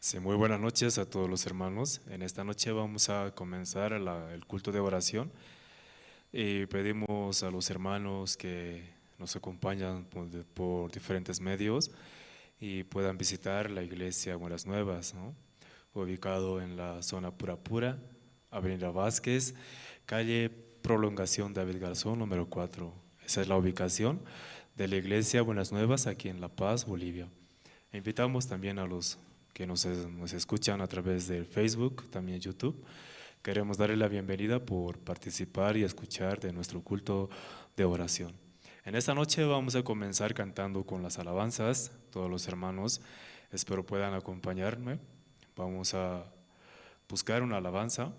Sí, muy buenas noches a todos los hermanos. En esta noche vamos a comenzar el culto de oración y pedimos a los hermanos que nos acompañan por diferentes medios y puedan visitar la iglesia Buenas Nuevas, ¿no? Ubicado en la zona Pura Pura, Avenida Vázquez, calle Prolongación David Garzón, número 4. Esa es la ubicación de la iglesia Buenas Nuevas aquí en La Paz, Bolivia. Invitamos también a los que nos escuchan a través del Facebook, también YouTube. Queremos darle la bienvenida por participar y escuchar de nuestro culto de oración. En esta noche vamos a comenzar cantando con las alabanzas. Todos los hermanos, espero puedan acompañarme. Vamos a buscar una alabanza.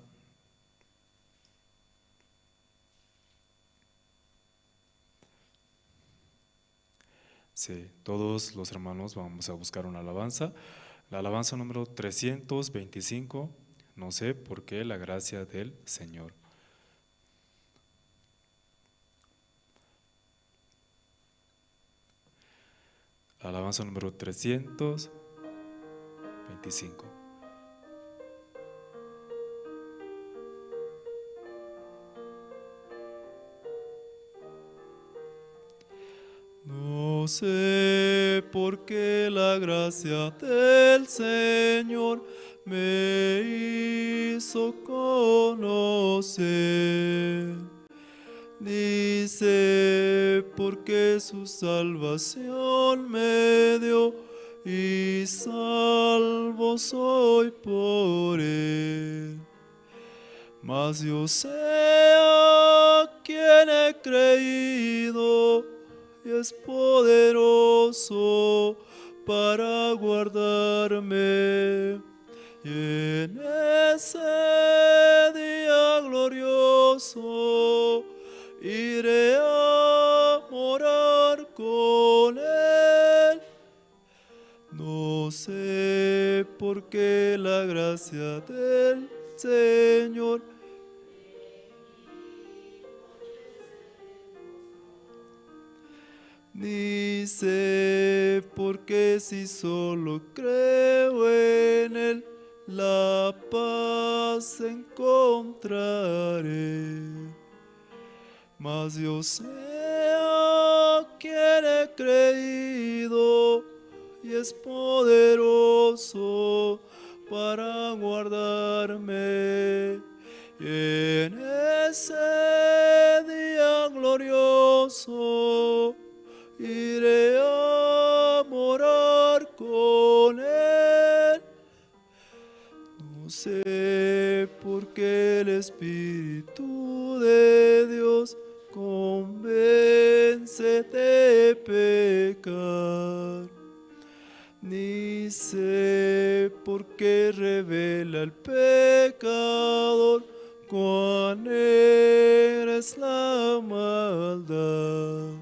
Sí, todos los hermanos vamos a buscar una alabanza. La alabanza número 325, no sé por qué la gracia del Señor. La alabanza número 325. No sé por qué la gracia del Señor me hizo conocer. Ni sé por qué su salvación me dio y salvo soy por él. Mas yo sé a quien he creído y es poderoso para guardarme. Y en ese día glorioso iré a morar con él. No sé por qué la gracia del Señor ni sé por qué si solo creo en él, la paz encontraré. Mas yo sé a quien he creído y es poderoso para guardarme. Y en ese día glorioso iré a morar con él. No sé por qué el Espíritu de Dios convence de pecar, ni sé por qué revela el pecador cuán negra es la maldad.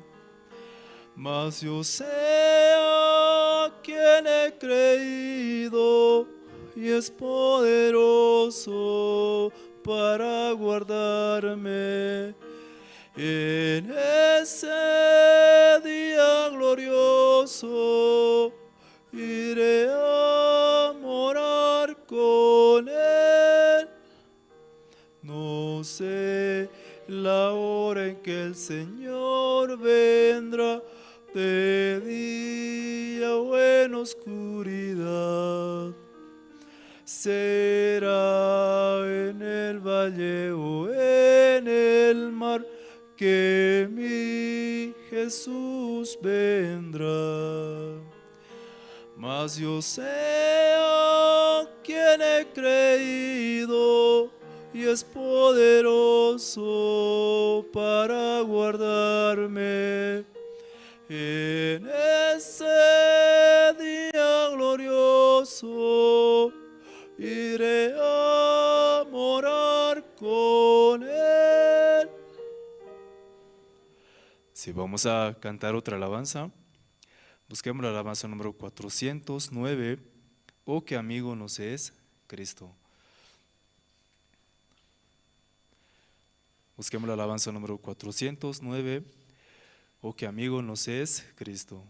Mas yo sé a quien he creído y es poderoso para guardarme. En ese día glorioso iré a morar con él. No sé la hora en que el Señor vendrá, de día o en oscuridad. Será en el valle o en el mar que mi Jesús vendrá. Mas yo sé a quien he creído y es poderoso para guardarme. En ese día glorioso iré a morar con él. Si vamos a cantar otra alabanza, busquemos la alabanza número 409, Oh, qué amigo nos es Cristo. Busquemos la alabanza número 409, Oh, qué amigo nos es Cristo.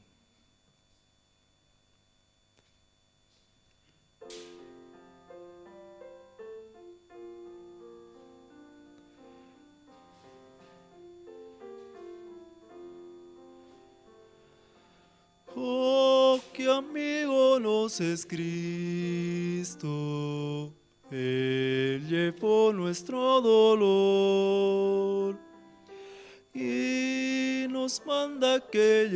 amigo nos es Cristo, Él llevó nuestro dolor y nos manda que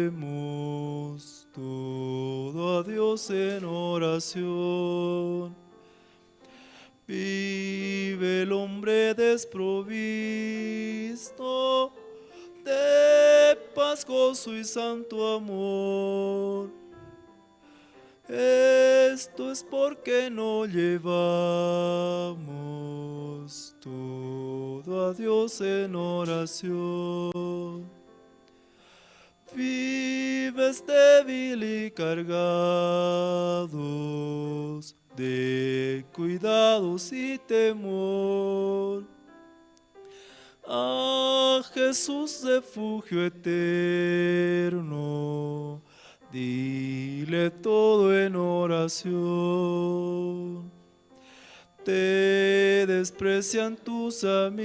llevemos todo a Dios en oración. Vive el hombre desprovisto de paz, gozo y santo amor. Esto es porque no llevamos todo a Dios en oración. Vives débil y cargados de cuidados y temor. A Jesús, refugio eterno, dile todo en oración. Te desprecian tus amigos,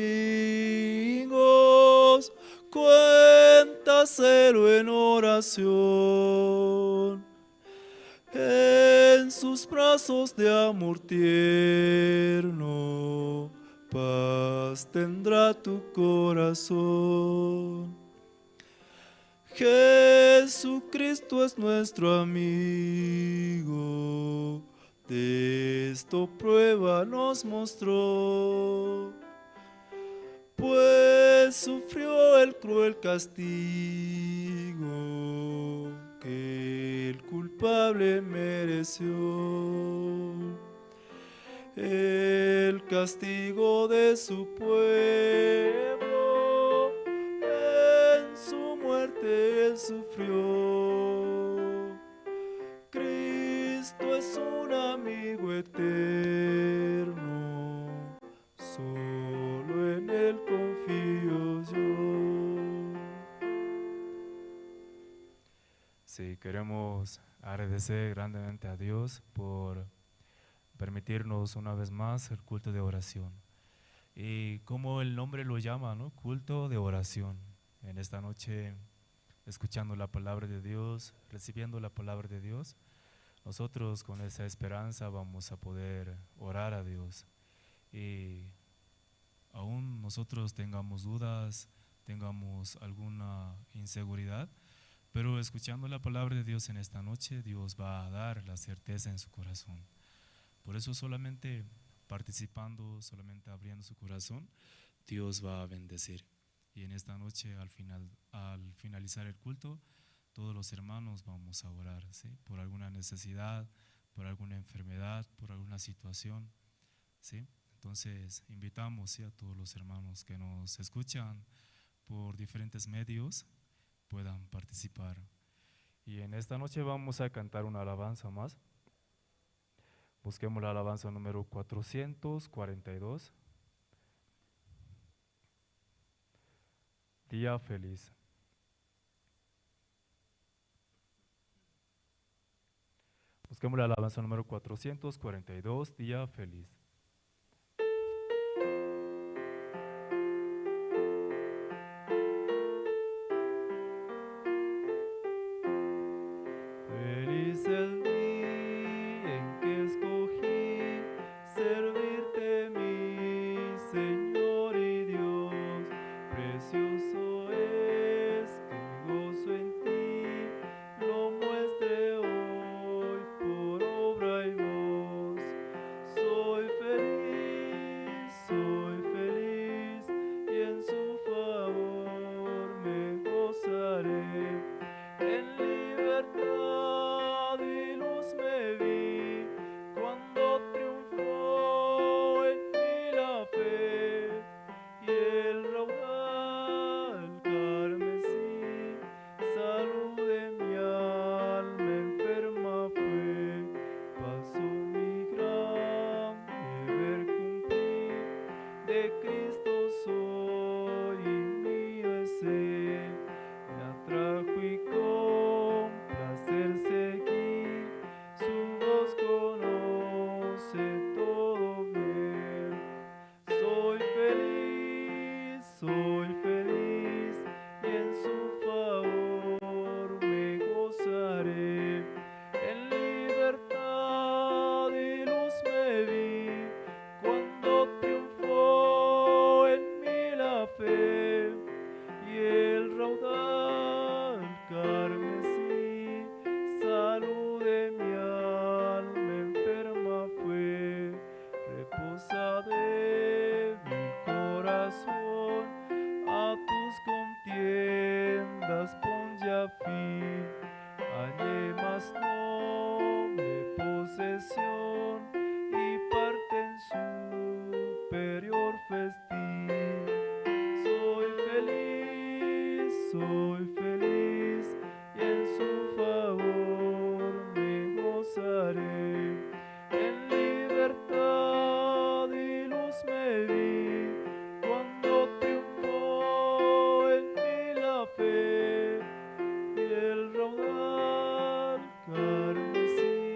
cuéntaselo en oración. En sus brazos de amor tierno, paz tendrá tu corazón. Jesucristo es nuestro amigo, de esto prueba nos mostró, pues sufrió el cruel castigo que el culpable mereció. El castigo de su pueblo, en su muerte él sufrió. Cristo es un amigo eterno, solo en él confío yo. Sí, queremos agradecer grandemente a Dios por permitirnos una vez más el culto de oración. Y como el nombre lo llama, ¿no? Culto de oración. En esta noche, escuchando la palabra de Dios, recibiendo la palabra de Dios, nosotros con esa esperanza vamos a poder orar a Dios. Y aún nosotros tengamos dudas, tengamos alguna inseguridad, pero escuchando la palabra de Dios en esta noche, Dios va a dar la certeza en su corazón. Por eso solamente participando, solamente abriendo su corazón, Dios va a bendecir. Y en esta noche, al finalizar el culto, todos los hermanos vamos a orar, ¿sí? Por alguna necesidad, por alguna enfermedad, por alguna situación, ¿sí? Entonces invitamos, ¿sí?, a todos los hermanos que nos escuchan por diferentes medios puedan participar. Y en esta noche vamos a cantar una alabanza más. Busquemos la alabanza número 442. Día feliz. Busquemos la alabanza número 442, Día feliz. Feliz el día en que escogí servirte, mi Señor y Dios. Precioso es que mi gozo en ti lo muestre hoy por obra y voz. Soy feliz y en su favor me gozaré. En libertad y luz me vi cuando triunfó en mí la fe y el raudal carmesí, salud de mi alma enferma fue. Pasó mi gran deber cumplí, de Cristo soy y mío es él. Me atrajo y con placer seguí, su voz conoce todo bien. Soy feliz y en su favor me gozaré. soy feliz y en su favor me gozaré. En libertad y luz me vi cuando triunfó en mí la fe y el raudal carmesí,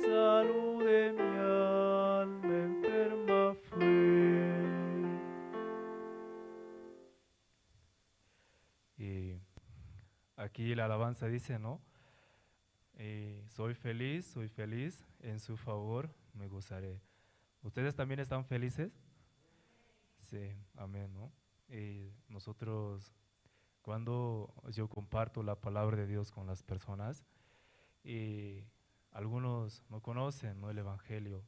salud de mi alma enferma fue. Y aquí la alabanza dice, ¿no? Soy feliz, en su favor me gozaré. ¿Ustedes también están felices? Sí, amén, ¿no? Y nosotros, cuando yo comparto la palabra de Dios con las personas, y algunos no conocen, ¿no?, el Evangelio.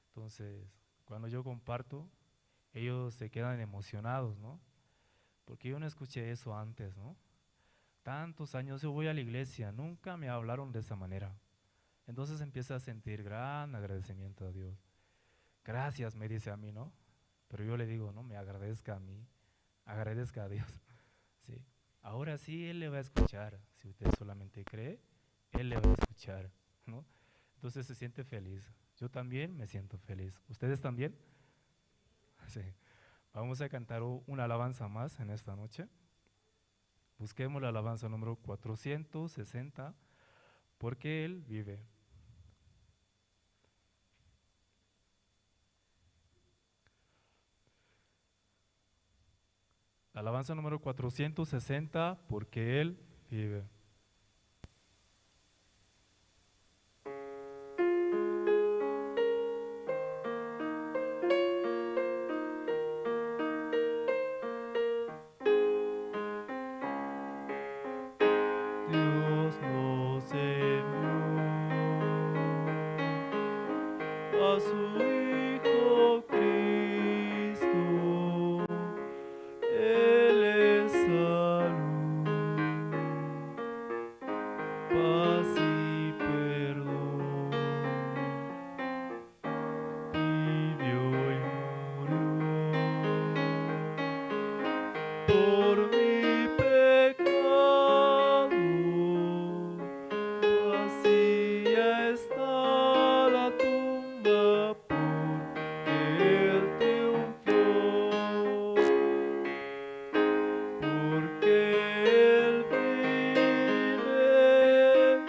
Entonces, cuando yo comparto, ellos se quedan emocionados, ¿no? Porque yo no escuché eso antes, ¿no? Tantos años yo voy a la iglesia, nunca me hablaron de esa manera. Entonces empieza a sentir gran agradecimiento a Dios. Gracias, me dice a mí, ¿no? Pero yo le digo, no me agradezca a mí, agradezca a Dios. Sí. Ahora sí, Él le va a escuchar. Si usted solamente cree, Él le va a escuchar, ¿no? Entonces se siente feliz. Yo también me siento feliz. ¿Ustedes también? Sí. Vamos a cantar una alabanza más en esta noche. Busquemos la alabanza número 460, porque Él vive. La alabanza número 460, porque Él vive. Dios nos envió a su Hijo Cristo, Él es salud, paz y perdón, vivió y murió por mi pecado, vacía está la tumba porque Él triunfó, porque Él vive,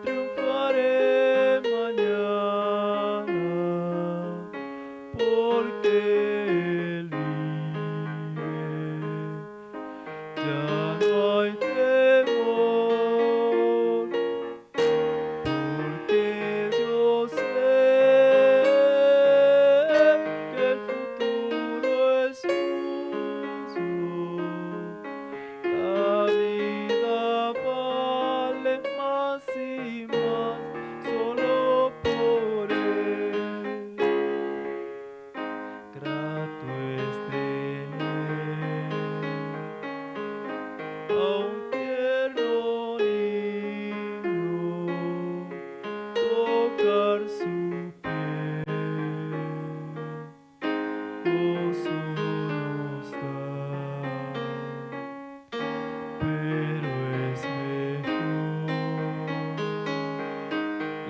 triunfaré mañana, porque Él vive, ya no hay temor, porque yo sé que el futuro es suyo, la vida vale más y más solo por Él. Grato es tener a un tierno niño tocar su piel, gozo nos da, pero es mejor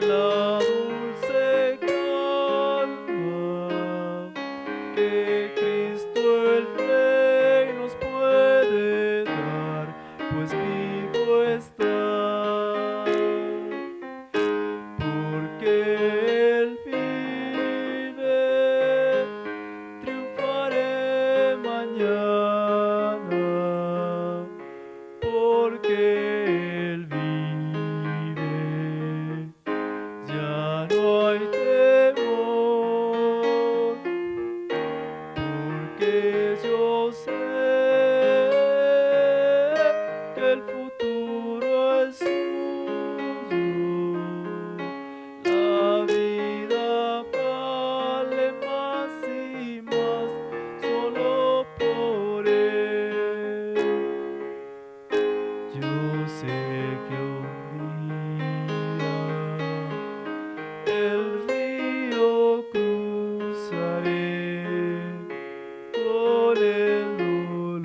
la dulce calma que Cristo el Rey nos puede dar, pues vivo está, porque Él vive, triunfaré mañana, porque Él vive, ya no hay temor, porque yo sé que el futuro es suyo, la vida vale más y más solo por Él. Yo sé que un día el río cruzaré con el dolor.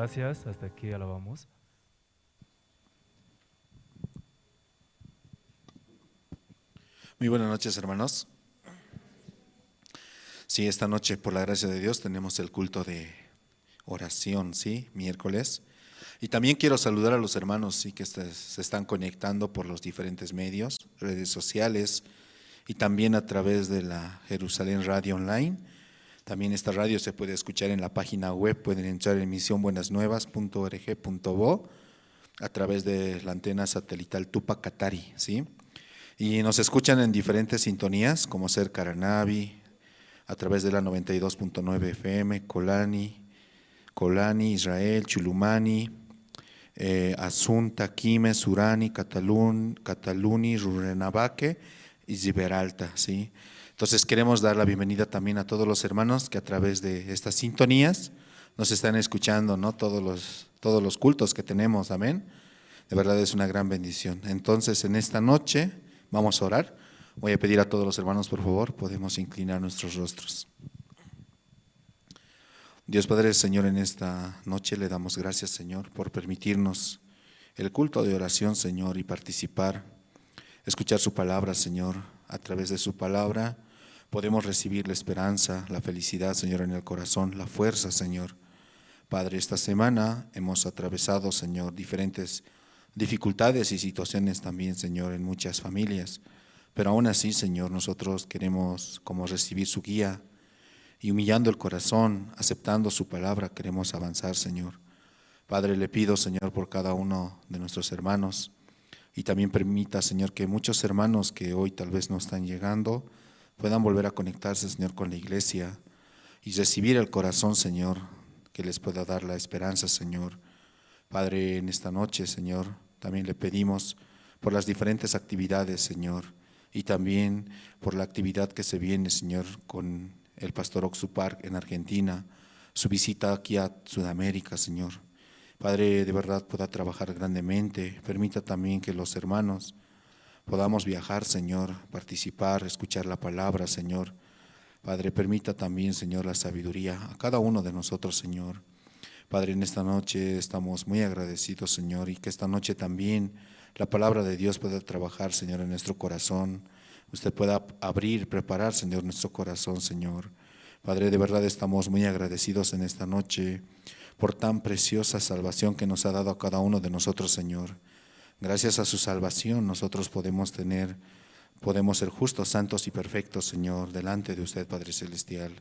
Gracias, hasta aquí alabamos. Muy buenas noches, hermanos. Sí, esta noche, por la gracia de Dios, tenemos el culto de oración, ¿sí? Miércoles. Y también quiero saludar a los hermanos, sí, que se están conectando por los diferentes medios, redes sociales y también a través de la Jerusalén Radio Online. También esta radio se puede escuchar en la página web, pueden entrar en misionbuenasnuevas.org.bo a través de la antena satelital Tupac Katari, ¿sí? Y nos escuchan en diferentes sintonías, como ser Caranavi, a través de la 92.9 FM, Colani, Israel, Chulumani, Asunta, Quime, Surani, Cataluni, Rurrenabaque y Ziberalta, ¿sí? Entonces queremos dar la bienvenida también a todos los hermanos que a través de estas sintonías nos están escuchando, ¿no? Todos los cultos que tenemos, amén. De verdad es una gran bendición. Entonces en esta noche vamos a orar. Voy a pedir a todos los hermanos, por favor, podemos inclinar nuestros rostros. Dios Padre, Señor, en esta noche le damos gracias, Señor, por permitirnos el culto de oración, Señor, y participar, escuchar su palabra, Señor. A través de su palabra podemos recibir la esperanza, la felicidad, Señor, en el corazón, la fuerza, Señor. Padre, esta semana hemos atravesado, Señor, diferentes dificultades y situaciones también, Señor, en muchas familias. Pero aún así, Señor, nosotros queremos como recibir su guía y humillando el corazón, aceptando su palabra, queremos avanzar, Señor. Padre, le pido, Señor, por cada uno de nuestros hermanos y también permita, Señor, que muchos hermanos que hoy tal vez no están llegando puedan volver a conectarse, Señor, con la iglesia y recibir el corazón, Señor, que les pueda dar la esperanza, Señor. Padre, en esta noche, Señor, también le pedimos por las diferentes actividades, Señor, y también por la actividad que se viene, Señor, con el pastor Ock Soo Park en Argentina, su visita aquí a Sudamérica, Señor. Padre, de verdad pueda trabajar grandemente. Permita también que los hermanos podamos viajar, Señor, participar, escuchar la palabra, Señor. Padre, permita también, Señor, la sabiduría a cada uno de nosotros, Señor. Padre, en esta noche estamos muy agradecidos, Señor, y que esta noche también la palabra de Dios pueda trabajar, Señor, en nuestro corazón. Usted pueda abrir, preparar, Señor, nuestro corazón, Señor. Padre, de verdad estamos muy agradecidos en esta noche por tan preciosa salvación que nos ha dado a cada uno de nosotros, Señor. Gracias a su salvación nosotros podemos ser justos, santos y perfectos, Señor, delante de usted, Padre Celestial.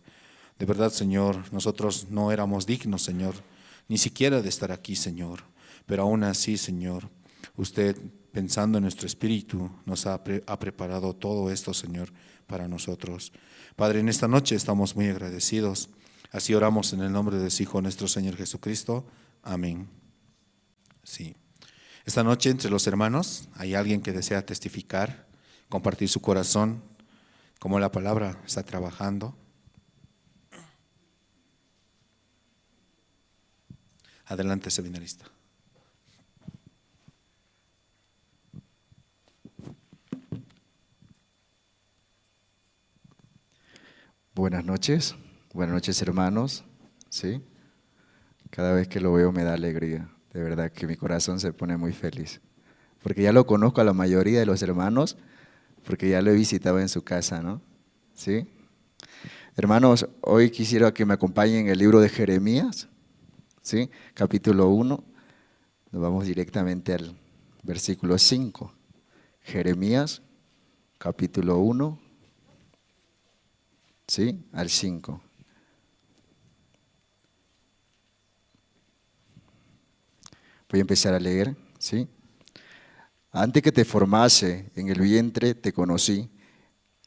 De verdad, Señor, nosotros no éramos dignos, Señor, ni siquiera de estar aquí, Señor. Pero aún así, Señor, usted, pensando en nuestro espíritu, nos ha preparado todo esto, Señor, para nosotros. Padre, en esta noche estamos muy agradecidos. Así oramos en el nombre de su Hijo, nuestro Señor Jesucristo. Amén. Sí. Esta noche, entre los hermanos, hay alguien que desea testificar, compartir su corazón, cómo la palabra está trabajando. Adelante, seminarista. Buenas noches hermanos, ¿sí? Cada vez que lo veo me da alegría, de verdad que mi corazón se pone muy feliz, porque ya lo conozco a la mayoría de los hermanos, porque ya lo he visitado en su casa, ¿no? ¿Sí? Hermanos, hoy quisiera que me acompañen en el libro de Jeremías, ¿sí? Capítulo 1, nos vamos directamente al versículo 5. Jeremías, capítulo 1, ¿sí? Al 5. Voy a empezar a leer, ¿sí? Antes que te formase en el vientre te conocí,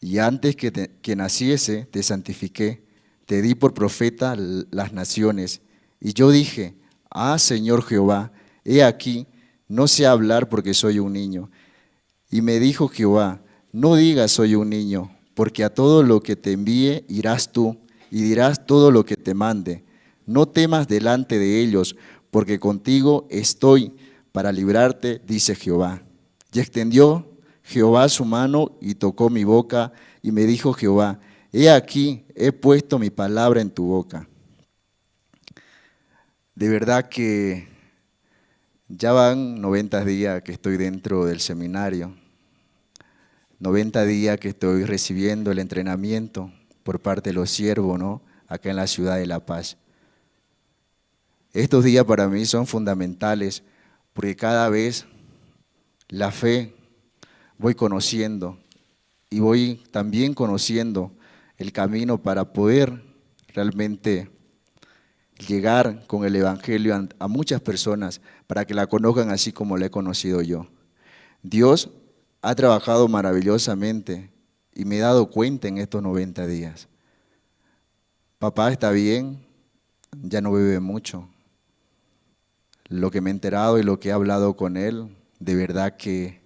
y antes que naciese te santifiqué, te di por profeta las naciones. Y yo dije, ah, Señor Jehová, he aquí, no sé hablar porque soy un niño. Y me dijo Jehová, no digas soy un niño, porque a todo lo que te envíe irás tú, y dirás todo lo que te mande. No temas delante de ellos, porque contigo estoy para librarte, dice Jehová. Y extendió Jehová su mano y tocó mi boca, y me dijo Jehová, he aquí, he puesto mi palabra en tu boca. De verdad que ya van 90 días que estoy dentro del seminario, 90 días que estoy recibiendo el entrenamiento por parte de los siervos, ¿no? Acá en la ciudad de La Paz. Estos días para mí son fundamentales porque cada vez la fe voy conociendo y voy también conociendo el camino para poder realmente llegar con el Evangelio a muchas personas para que la conozcan así como la he conocido yo. Dios ha trabajado maravillosamente y me he dado cuenta en estos 90 días. Papá está bien, ya no bebe mucho. Lo que me he enterado y lo que he hablado con él, de verdad que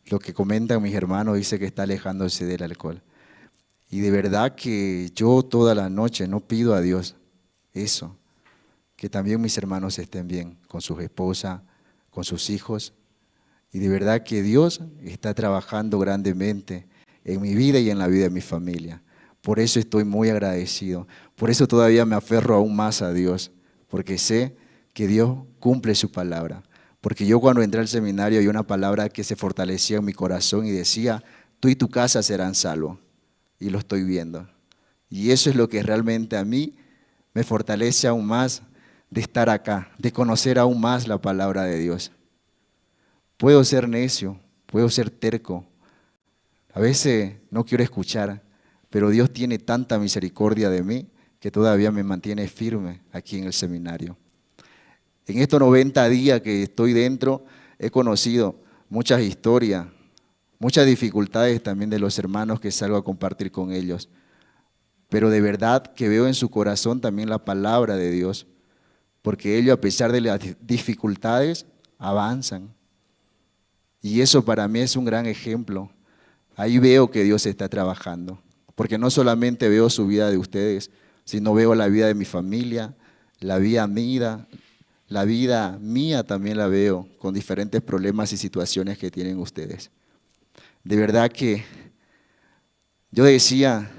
lo que comentan mis hermanos dice que está alejándose del alcohol. Y de verdad que yo toda la noche no pido a Dios eso, que también mis hermanos estén bien con sus esposas, con sus hijos. Y de verdad que Dios está trabajando grandemente en mi vida y en la vida de mi familia. Por eso estoy muy agradecido. Por eso todavía me aferro aún más a Dios, porque sé que Dios cumple su palabra. Porque yo cuando entré al seminario había una palabra que se fortalecía en mi corazón y decía, tú y tu casa serán salvos. Y lo estoy viendo. Y eso es lo que realmente a mí me fortalece aún más de estar acá, de conocer aún más la palabra de Dios. Puedo ser necio, puedo ser terco. A veces no quiero escuchar, pero Dios tiene tanta misericordia de mí que todavía me mantiene firme aquí en el seminario. En estos 90 días que estoy dentro, he conocido muchas historias, muchas dificultades también de los hermanos que salgo a compartir con ellos. Pero de verdad que veo en su corazón también la palabra de Dios, porque ellos a pesar de las dificultades avanzan. Y eso para mí es un gran ejemplo. Ahí veo que Dios está trabajando, porque no solamente veo su vida de ustedes, sino veo la vida de mi familia, la vida mía, la vida mía también la veo con diferentes problemas y situaciones que tienen ustedes. De verdad que yo decía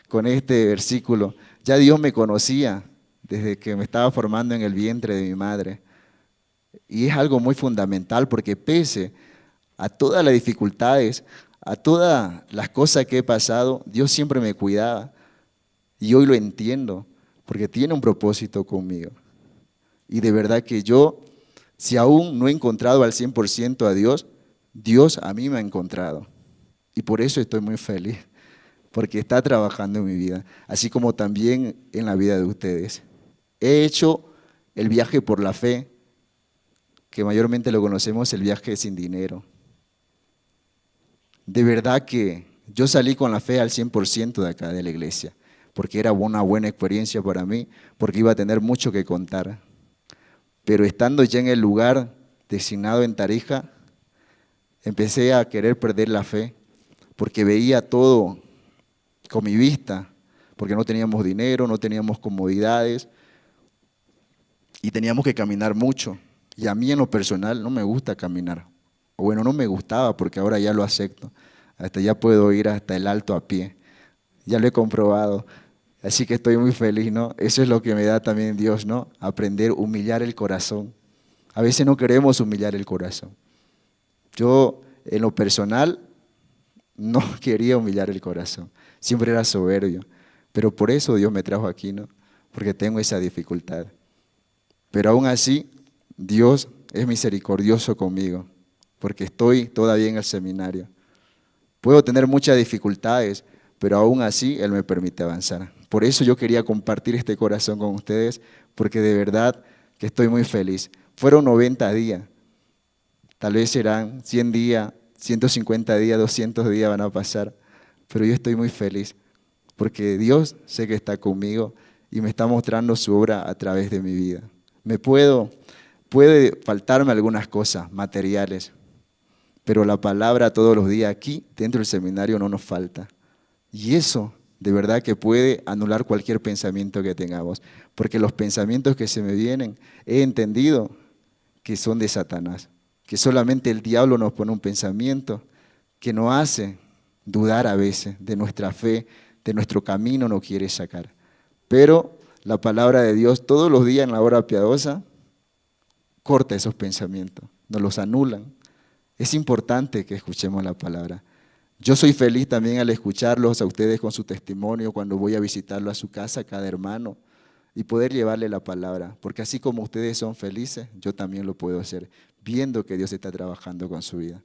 con este versículo, ya Dios me conocía desde que me estaba formando en el vientre de mi madre. Y es algo muy fundamental porque pese a todas las dificultades, a todas las cosas que he pasado, Dios siempre me cuidaba. Y hoy lo entiendo, porque tiene un propósito conmigo. Y de verdad que yo, si aún no he encontrado al 100% a Dios, Dios a mí me ha encontrado. Y por eso estoy muy feliz, porque está trabajando en mi vida, así como también en la vida de ustedes. He hecho el viaje por la fe, que mayormente lo conocemos, el viaje sin dinero. De verdad que yo salí con la fe al 100% de acá de la iglesia, porque era una buena experiencia para mí, porque iba a tener mucho que contar. Pero estando ya en el lugar designado en Tarija, empecé a querer perder la fe, porque veía todo con mi vista, porque no teníamos dinero, no teníamos comodidades, y teníamos que caminar mucho. Y a mí en lo personal no me gusta caminar. O bueno, no me gustaba porque ahora ya lo acepto. Hasta ya puedo ir hasta el alto a pie. Ya lo he comprobado. Así que estoy muy feliz, ¿no? Eso es lo que me da también Dios, ¿no? Aprender a humillar el corazón. A veces no queremos humillar el corazón. Yo, en lo personal, no quería humillar el corazón. Siempre era soberbio. Pero por eso Dios me trajo aquí, ¿no? Porque tengo esa dificultad. Pero aún así, Dios es misericordioso conmigo, porque estoy todavía en el seminario. Puedo tener muchas dificultades, pero aún así Él me permite avanzar. Por eso yo quería compartir este corazón con ustedes, porque de verdad que estoy muy feliz. Fueron 90 días, tal vez serán 100 días, 150 días, 200 días van a pasar, pero yo estoy muy feliz, porque Dios sé que está conmigo y me está mostrando su obra a través de mi vida. Puede faltarme algunas cosas materiales, pero la palabra todos los días aquí, dentro del seminario, no nos falta. Y eso de verdad que puede anular cualquier pensamiento que tengamos, porque los pensamientos que se me vienen, he entendido que son de Satanás, que solamente el diablo nos pone un pensamiento que nos hace dudar a veces de nuestra fe, de nuestro camino nos quiere sacar. Pero La palabra de Dios todos los días en la hora piadosa corta esos pensamientos, nos los anulan. Es importante que escuchemos la palabra. Yo soy feliz también al escucharlos a ustedes con su testimonio cuando voy a visitarlo a su casa, cada hermano, y poder llevarle la palabra, porque así como ustedes son felices, yo también lo puedo hacer, viendo que Dios está trabajando con su vida.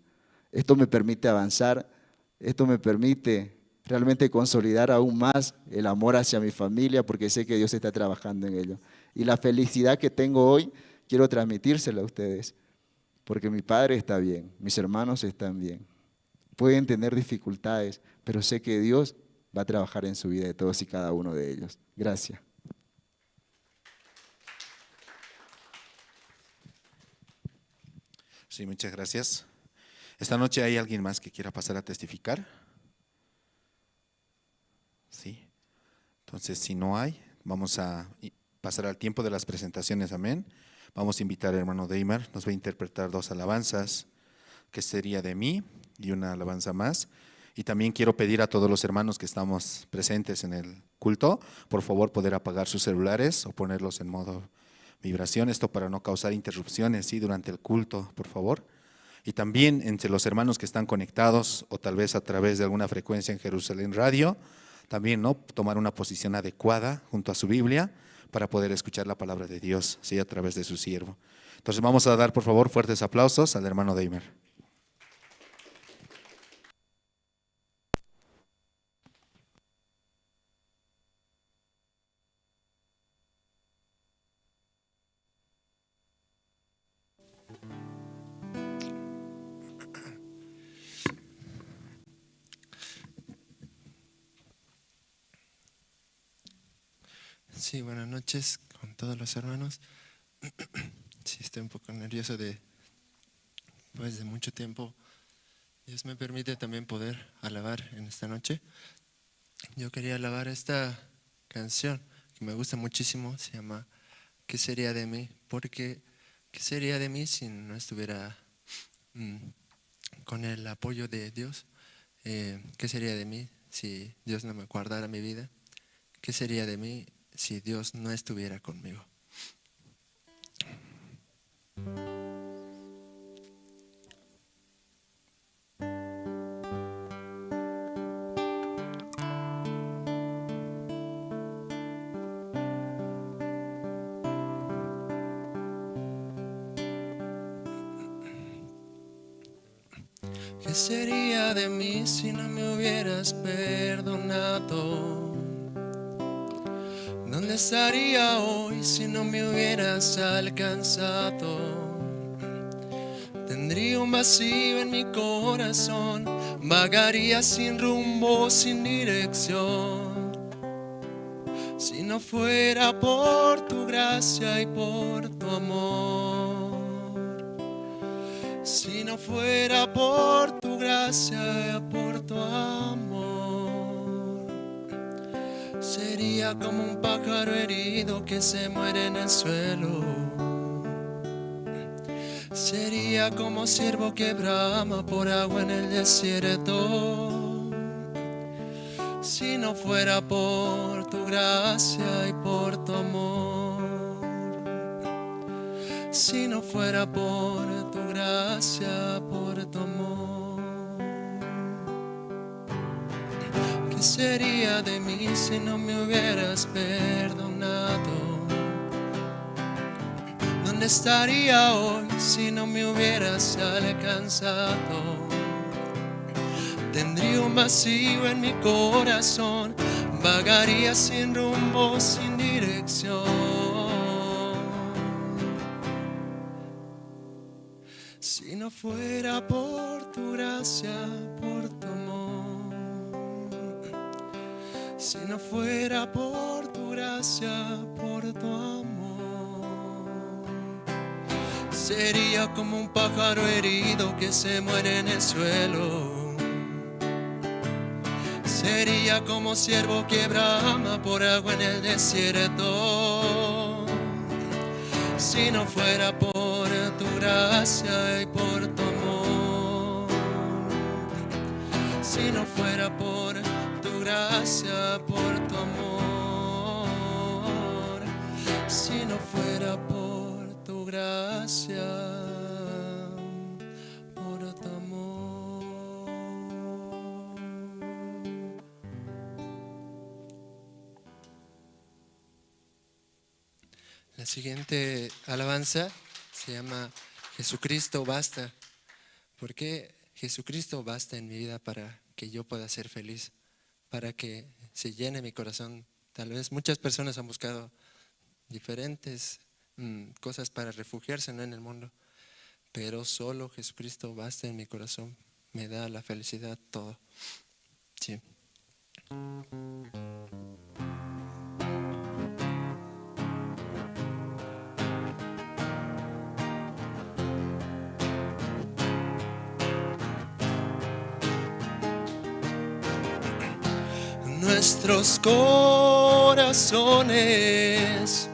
Esto me permite avanzar, esto me permite realmente consolidar aún más el amor hacia mi familia, porque sé que Dios está trabajando en ello. Y la felicidad que tengo hoy, quiero transmitírsela a ustedes, porque mi padre está bien, mis hermanos están bien. Pueden tener dificultades, pero sé que Dios va a trabajar en su vida de todos y cada uno de ellos. Gracias. Sí, muchas gracias. Esta noche hay alguien más que quiera pasar a testificar. Sí. Entonces, si no hay, vamos a pasar al tiempo de las presentaciones. Amén. Vamos a invitar al hermano Deimar, nos va a interpretar dos alabanzas, que sería de mí y una alabanza más. Y también quiero pedir a todos los hermanos que estamos presentes en el culto, por favor, poder apagar sus celulares o ponerlos en modo vibración, esto para no causar interrupciones, ¿sí?, durante el culto, por favor. Y también entre los hermanos que están conectados o tal vez a través de alguna frecuencia en Jerusalén Radio, también, ¿no?, tomar una posición adecuada junto a su Biblia para poder escuchar la palabra de Dios, ¿sí?, a través de su siervo. Entonces vamos a dar, por favor, fuertes aplausos al hermano Deimer. Sí, buenas noches con todos los hermanos. Sí, estoy un poco nervioso de mucho tiempo. Dios me permite también poder alabar en esta noche. Yo quería alabar esta canción que me gusta muchísimo, se llama ¿Qué sería de mí? Porque ¿qué sería de mí si no estuviera con el apoyo de Dios? ¿Qué sería de mí si Dios no me guardara mi vida? ¿Qué sería de mí si Dios no estuviera conmigo? ¿Qué sería de mí si no me hubieras perdonado? ¿Dónde estaría hoy si no me hubieras alcanzado? Tendría un vacío en mi corazón, vagaría sin rumbo, sin dirección. Si no fuera por tu gracia y por tu amor. Si no fuera por tu gracia y por tu amor, sería como un pájaro herido que se muere en el suelo. Sería como ciervo que brama por agua en el desierto. Si no fuera por tu gracia y por tu amor. Si no fuera por tu gracia, por tu amor. ¿Qué sería de mí si no me hubieras perdonado? ¿Dónde estaría hoy si no me hubieras alcanzado? Tendría un vacío en mi corazón, vagaría sin rumbo, sin dirección. Si no fuera por tu gracia, por tu amor. Si no fuera por tu gracia, por tu amor. Sería como un pájaro herido que se muere en el suelo. Sería como ciervo que brama por agua en el desierto. Si no fuera por tu gracia y por tu amor. Si no fuera por tu gracia, por tu amor. Si no fuera por tu gracia, por tu amor. La siguiente alabanza se llama Jesucristo basta. ¿Por qué Jesucristo basta en mi vida para que yo pueda ser feliz? Para que se llene mi corazón. Tal vez muchas personas han buscado diferentes cosas para refugiarse, ¿no?, en el mundo, pero solo Jesucristo basta en mi corazón, me da la felicidad, todo. Sí. Nuestros corazones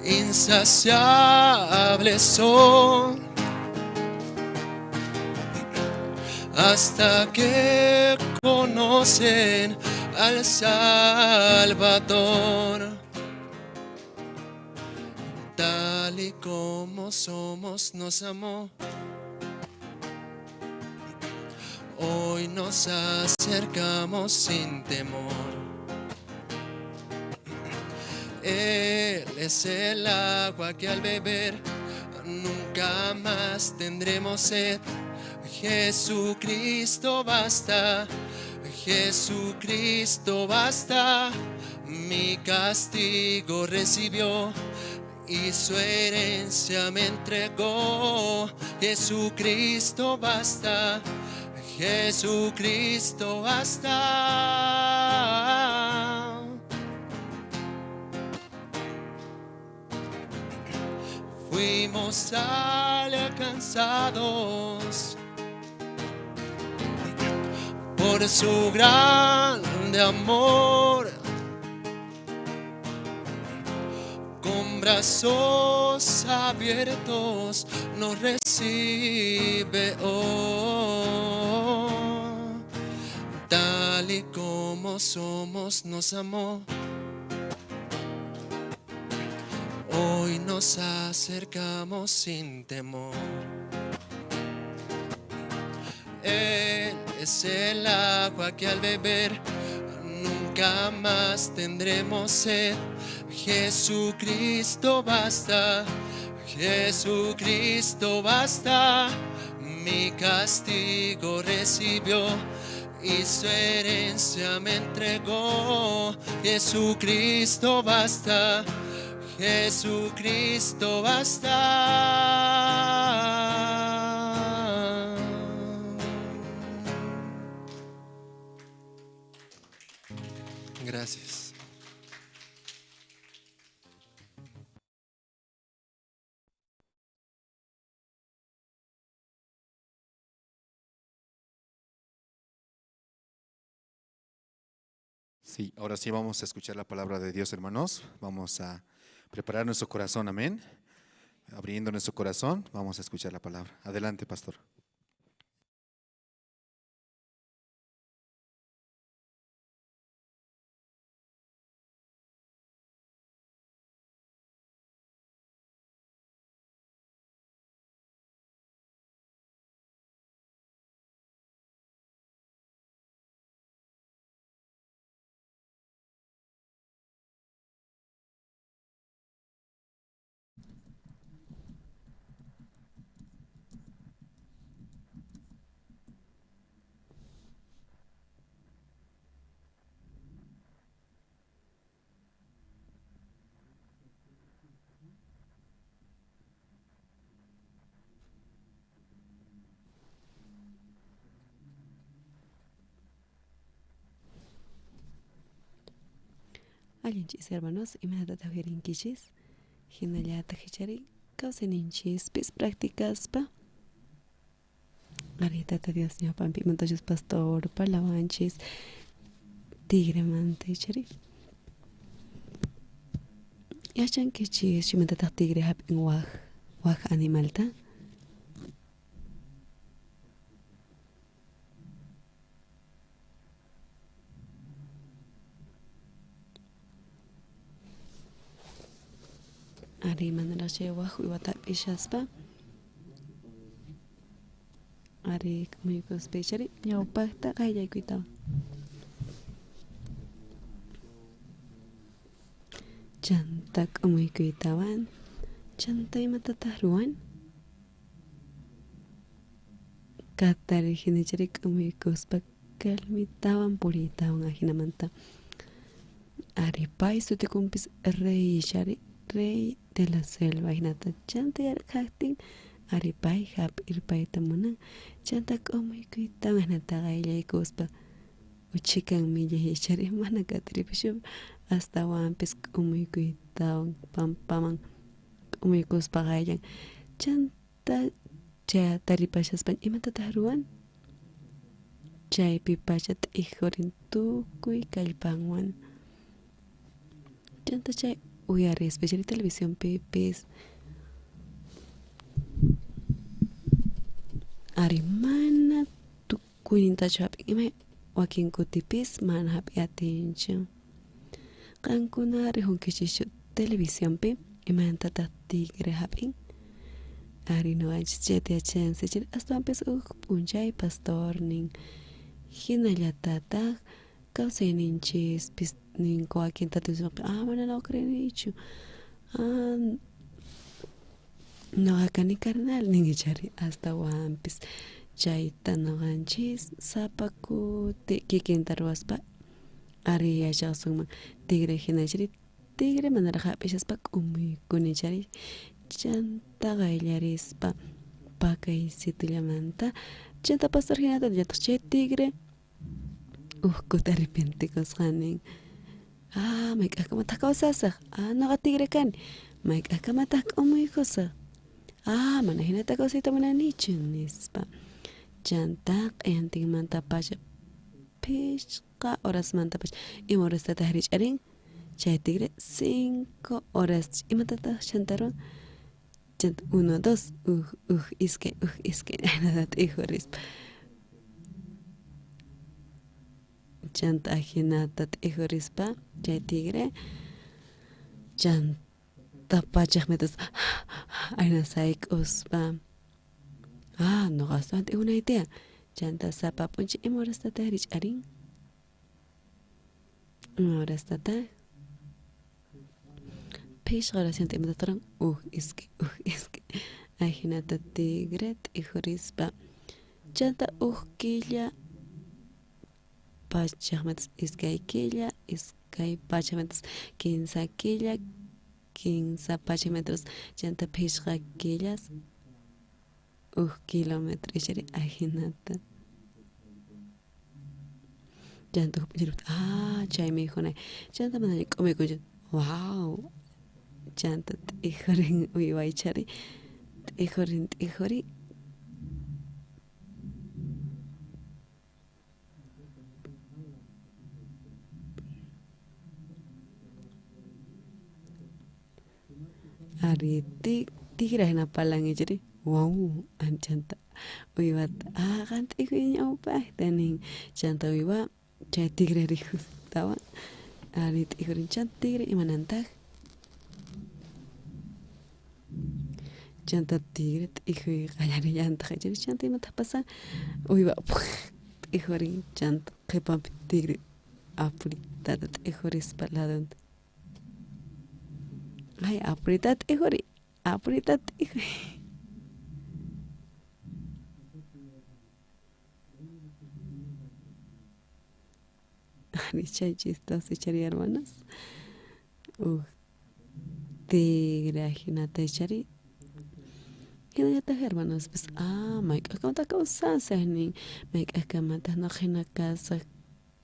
insaciables son hasta que conocen al Salvador. Tal y como somos nos amó. Hoy nos acercamos sin temor. Él es el agua que al beber nunca más tendremos sed. Jesucristo basta, Jesucristo basta. Mi castigo recibió y su herencia me entregó. Jesucristo basta, Jesucristo basta. Fuimos alcanzados por su grande amor. Con brazos abiertos nos recibe hoy. Tal y como somos nos amó. Hoy nos acercamos sin temor. Él es el agua que al beber nunca más tendremos sed. Jesucristo basta, Jesucristo basta. Mi castigo recibió y su herencia me entregó. Jesucristo basta, Jesucristo basta. Gracias. Sí, ahora sí vamos a escuchar la palabra de Dios, hermanos. Vamos a preparar nuestro corazón, amén. Abriendo nuestro corazón, vamos a escuchar la palabra. Adelante, pastor. Allinchis hermanos, imaynataq uyarinkichis, hinallataq ichari kawsayninchispis practicaspa. Ari Tata Dios ñawpanpi imantachus pastor parlawanchis tigre manta ichari. Yachankichis imatataq tigre hap'in waj animalta. Ari manaraj chay waj uywata hap'ishaspa ari k'umuykuspa ichari ñawpaqta qayllaykuytawan. Chanta k'umuykuytawan chanta imatataq ruwan? Katari hina ichari k'umuykuspa kalmitawan puriytawan ajinamanta. Ari pay sutikunpis rey ichari rey de la selva hinata chanta yarqhaqtin ari pay hap'irpayta munan chanta k'umuykuytawan hinata qayllaykuspa uchikan millay ichari mana katiripaschu astawanpis k'umuykuytawan pampaman k'umuykuspa qayllan chanta chay taripashaspa imatataq ruwan? Chaypi pacha t'ijurin tukuy kallpanwan chanta chay uyarispa chay televisionpipis ari mana tukuynintachu hap'in ima wakin kutipis mana hap'iy atinchu. Qankuna rijunkichischu televisionpi imamantataq tigre hap'in? Ari nuqanchis chayta yachanchis astawanpis uj p'unchay pastornin hinallatataq kawsayninchispis ninku wakin tatasninqa ah mana nuqa creenichu ah nuqa kani carnal nin ichari astawanpis chayta nuqanchis sapa kuti kikinta ruwaspa ari yachasunman tigre hina ichari tigre manaraj hap'ishaspa k'umuykuni ichari chanta qayllarispa pakaysitullamanta chanta pastor hinata nillataq chay tigre ujkuta arrepentikusqa nin ah mayk'ajkamataq kawsasaj ah nuqa tigre kani mayk'ajkamataq k'umuykusaj ah mana hinata kawsayta munanichu nispa chanta q'ayantinmantapacha phishqa horasmantapacha ima horastataq rich'arin chay tigre 5 horas imatataq chanta ruwan chanta 1 2 uj uj iskay uj iskay ajinata t'ijurispa chanta ajinata t'ijurispa chay tigre chanta pachaj metros ajina sayk'uspa ah nuqa astawan t'ikunay tiyan chanta sapa p'unchay ima horastataq rich'arin ima horastataq phishqa horas imatataq ruwan uj iskay uj iskay ajinata tigre t'ijurispa chanta uj killa pachaj metros iskay killa iskay pachaj metros kinsa killa kinsa pachaj metros chanta phishqa killas uj kilómetro ichari ajinata chanta uj p'unchay ah chay mikhunay chanta manaña k'umuykunchu wau chanta t'ijurin uyway chari t'ijurin t'ijurin ari tigre hina parlan ichari wau chanta uywata ah qan t'ijuy ñawpaqta nin chanta uywa chay tigre rijustawan ari t'ijurin chanta tigre imanantaq chanta tigre t'ijuy qallarillantaq ichari chanta imataq pasan uywa t'ijurin chanta qhipanpi tigre apuritata t'ijurispa ladonta ay apuritata t'ijuri apuritata t'ijuy ari chay chistoso ichari hermanos uj tigre ajinata ichari hinallataq hermanospis ah mayk'ajkamataq kawsasaj nin mayk'ajkamataq nuqa hina kasaj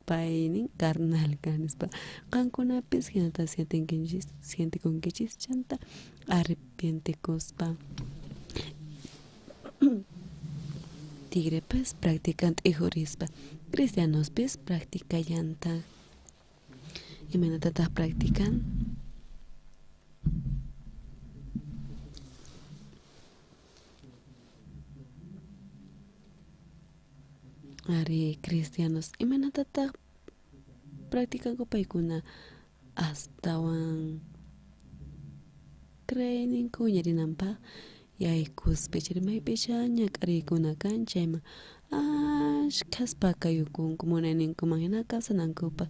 pay nin carnal kanispa qankunapis hinata sientenkinchis sientekunkichis chanta arrepientekuspa tigrepis practican t'ijurispa cristianospis practicallantaq imaynatataq practican ari cristianos imaynatataq practicanku paykuna astawan Creeyninku wiñarinanpaq yaykuspa ichari maypicha ñak'ariykuna kan chayman ashkhas pakayukunku munayninkuman hina kawsanankupaq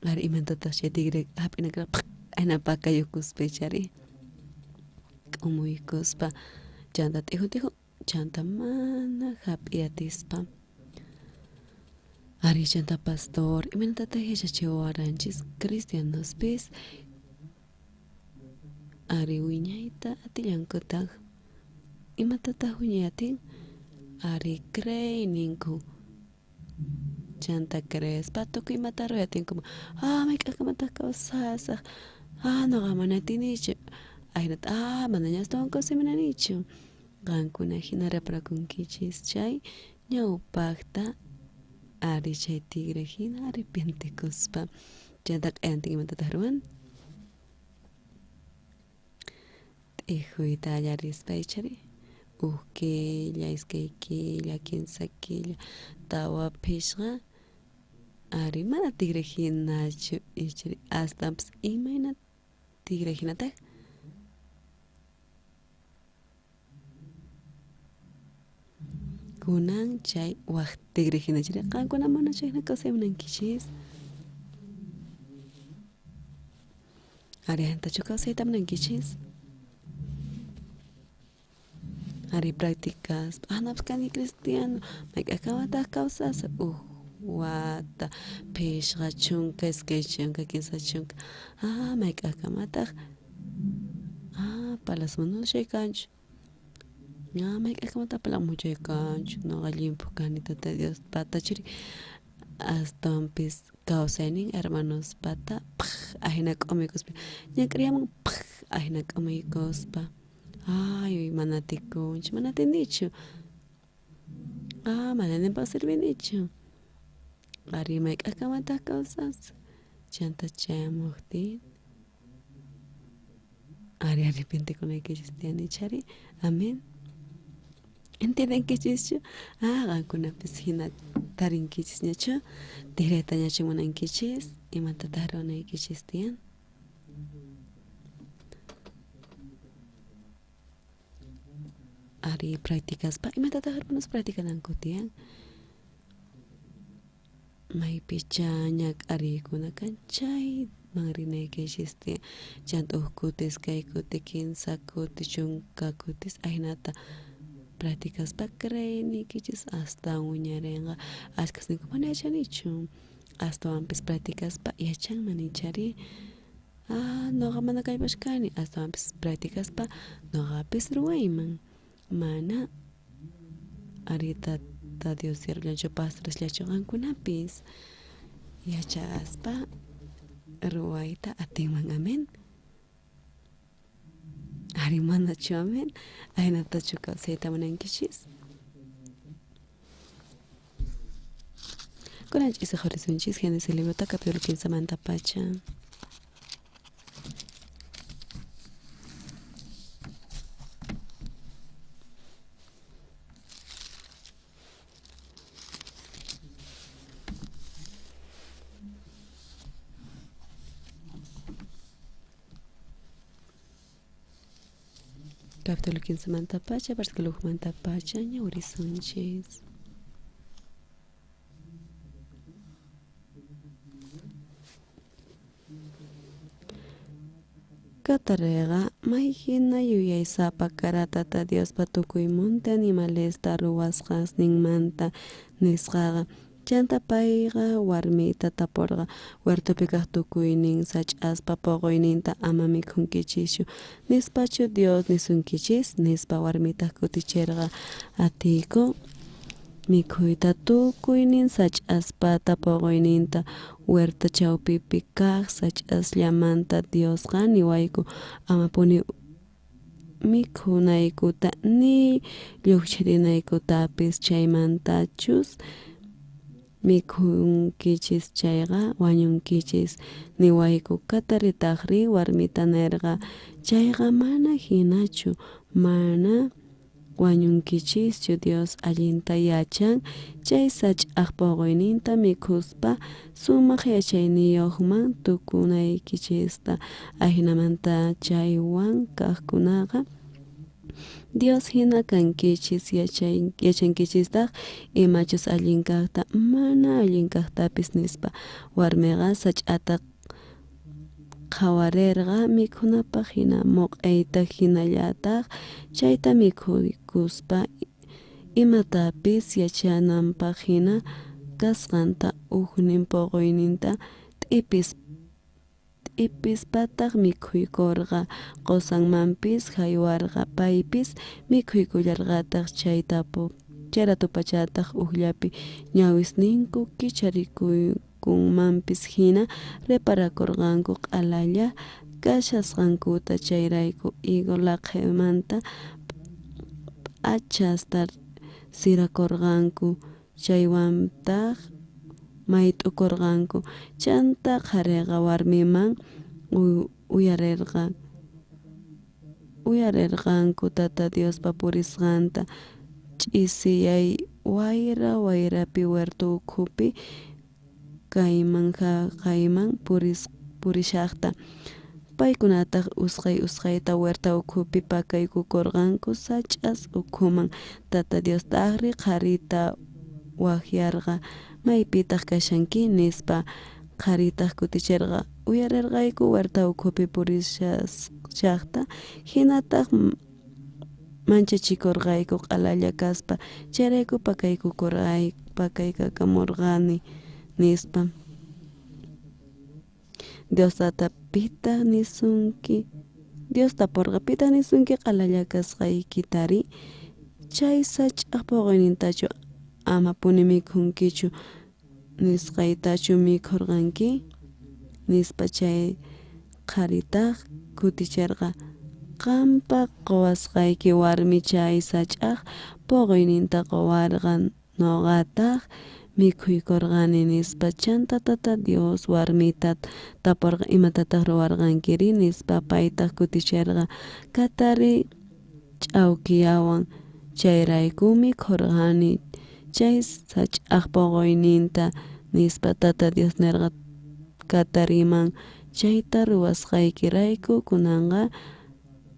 ari imatataq chay tigre hap'ina karqa ahina pakayukuspa ichari k'umuykuspa chanta t'iju t'iju chanta mana hap'iy atispa ari chanta pastor imaynatataq yachachiwaranchis cristianospis ari wiñayta atillankutaq imatataq wiñay atin ari creeyninku chanta creespa tukuy imata ruway atinkuman ah mayk'aqkamataq kawsasaq ah nuqa mana atinichu ahinata ah manaña astawan kawsay munanichu qankuna hina reparakunkichis chay ñawpaqta ari chay tigre hina arrepientekuspa chanta q'ayantin imatataq ruwan t'ijuyta qallarispa ichari uj killa iskay killa kinsa killa tawa phishqa ari mana tigre hinachu ichari astawanpis imayna tigre hinataq kunan chay waj tigre hina chiri qankuna mana chay hina kawsay munankichis ari ahintachu kawsayta munankichis ari practicaspa ah noqapas kani cristiano mayk'aqkamataq kawsasaq uj wata phishqa chunka iskay chunka kinsa chunka ah mayk'aqkamataq ah palacio mana chay kanchu ah mayk'aqkamataq palacio kanchu noqa llimphu kani tata Dios pata churi astawanpis kawsaynin hermanospata ahina k'umuykuspa ñak'ariyamun ahina k'umuykuspa ay mana atikunchu mana atinichu ah mana ninpaq sirvinichu ari mayk'aqkamataq kawsasaq chanta chayamuqtin ari arrepientekunaykichis tiyan ichari amén entiendenkichischu ah qankunapis hina tarinkichisñachu tigraytañachu munankichis imatataq ruwanaykichis tiyan ari practicaspa imatataq hermanos practicananku tiyan maypicha ñak'ariykuna kan chayman rinaykichis tiyan chanta uj kuti iskay kuti kinsa kuti chunka kutis ahinata practicaspa creeyniykichis astawan wiñarinqa ashkhas ninku mana yachanichu astawanpis practicaspa yachanman ichari ah noqa mana kallpachkani astawanpis practicaspa noqapis ruwayman mana ari tata Dios siervullanchu pastoresllachu qankunapis yachaspa ruwayta atinman amén ari manachu amén ahinatachu kawsayta munankichis kunan ch'isi qhawarisunchis Génesis librota capítulo 15 mantapacha. Capítulo 15 mantapacha, versículo mantapacha, ñawrisunchis. Katareqa may hina yuyaysapa kara tata Diospa tukuy monte animalesta ruwasqasninmanta nisqaqa chanta payqa warmita tapurqa huertopi kaq tukuynin sach'aspa poqoyninta ama mikhunkichischu nispachu Dios nisunkichis nispa warmitaq kutichirqa atiyku mikhuyta tukuynin sach'aspata poqoyninta huerta chawpipi kaq sach'asllamanta Diosqa niwayku amapuni mikhunaykuta ni lluqchirinaykutapis chaymantachus mikhunkichis chayqa wañunkichis niwayku kataritaqri warmita nirqa chayqa mana hinachu mana Wañunkichischu. Dios allinta yachan chay sach'aj poqoyninta mikhuspa sumaj yachayniyojman tukunaykichista. Ajinamanta chaywan kajkunaqa Dios hina kankichis, yachankichistaj imachus allin kajta mana allin kajtapis, nispa. Warmeqa sach'ata qhawarerqa mikhunapaj hina moq'eyta jinallataj chayta mikhuykuspa imatapis yachananpaj hina kasqanta. Ujnin poqoyninta t'ipispataj mikhuykorqa, qosanmanpis jaywarqa, paypis mikhuykullarqataj. Chayratopachataj ujllapi ñawisninku kicharikukunmanpis hina reparakorqanku q'alalla kashasqankuta. Chayrayku higo laqhemanta p'achasta sirakorqanku, chaywantaj mayt'ukorqanku. Chanta qhareqa warmiman uyarerqanku Tata Diospa purisqanta ch'isiyay wayra wayrapi huerto ukhupi kayman jaqayman purishajta. Paykunataj usqhay usqhayta huerta ukhupi pakaykukorqanku sach'as ukhuman. Tata Diostajri qharita wajyarqa, maypitaj kashanki, nispa. Qharitaj kuticherqa, uyarerqayku huerta ukhupi purishajta, jinataj manchachikorqayku q'alalla kaspa, chayrayku pakaykakamorqani, nispa. Dios tata, pitaj nisunki? Dios taporqa, pitaj nisunki q'alalla kasqaykitari? Chay sach'aj poqoynintachu amapuni mikhunkichu nisqaytachu mikhorqanki, nispa. Chay qharitaj kuticherqa, qanpa qowasqayki warmi chay sach'aj poqoyninta qowarqa, noqataj mikhuykorqani, nispa. Chanta Tata Dios warmita taporqa, imatataj ruwarqankiri, nispa. Paytaj kuticherqa, katari ch'awkiyawan, chayrayku mikhorqani chay sach'aj poqoyninta, nispa. Tata Dios nerqa katariman, chayta ruwasqaykirayku kunanqa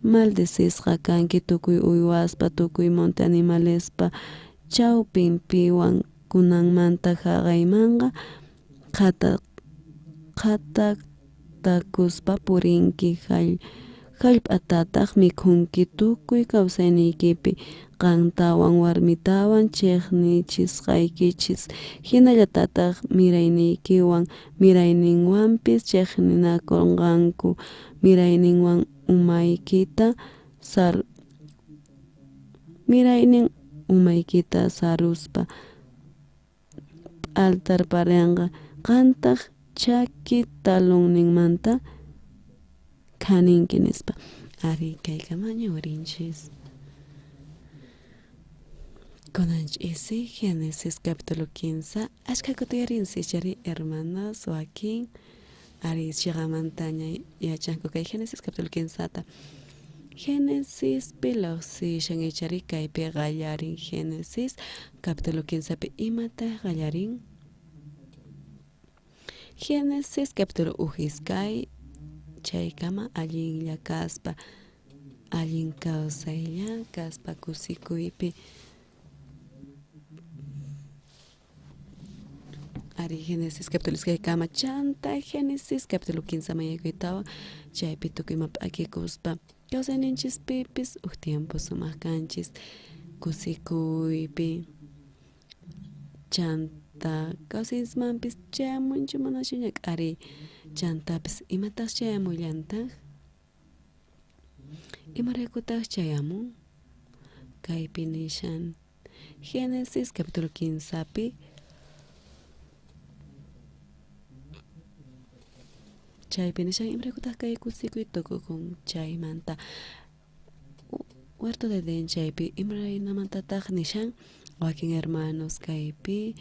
maldecisqa kanki tukuy uywaspa, tukuy monte animalespa chawpinpiwan. Kunanmanta jaqaymanqa qhatatakuspa purinki, jallp'atataj mikhunki tukuy kawsayniykipi. Qantawan warmitawan chejnichisqaykichis, jinallatataj mirayniykiwan mirayninwanpis chejninakonqanku. Mirayninwan umaykita saruspa p'altarparenqa, qantaj chaki talonninmanta khaninki, nispa. Ari kaykama ñawrinchis. Kunan ch'isi Génesis capítulo 15 ashkha kutiyarinchis chari hermanos wakin ari chiqamantaña yachanku kay Génesis capítulo 15ta. Génesis lloqsishan ichari kaypi qallarin Génesis capítulo 15pi imataq qallarin? Génesis capítulo 1 iskay chaykama allinlla kaspa, allin kawsaylla kaspa kusikuypi. Ari Génesis capítulo iskaykama chanta Génesis capítulo 15 mañakuytawan chaypi tukuy ima p'akikuspa kawsayninchispipis uj tiempo sumaq kanchis kusikuypi. Chanta kawsayninchikmanpis chayamunchu manachu ñak'ariy, chantapis imataq chayamullantaj? Imaraykutaj chayamun? Kaypi nishan Génesis capítulo 15pi chaypi nishan imaraykutaq kay kusikuy tukukun chaymanta. Huerto de Edén chaypi imaraynamantataq nishan wakin hermanos kaypi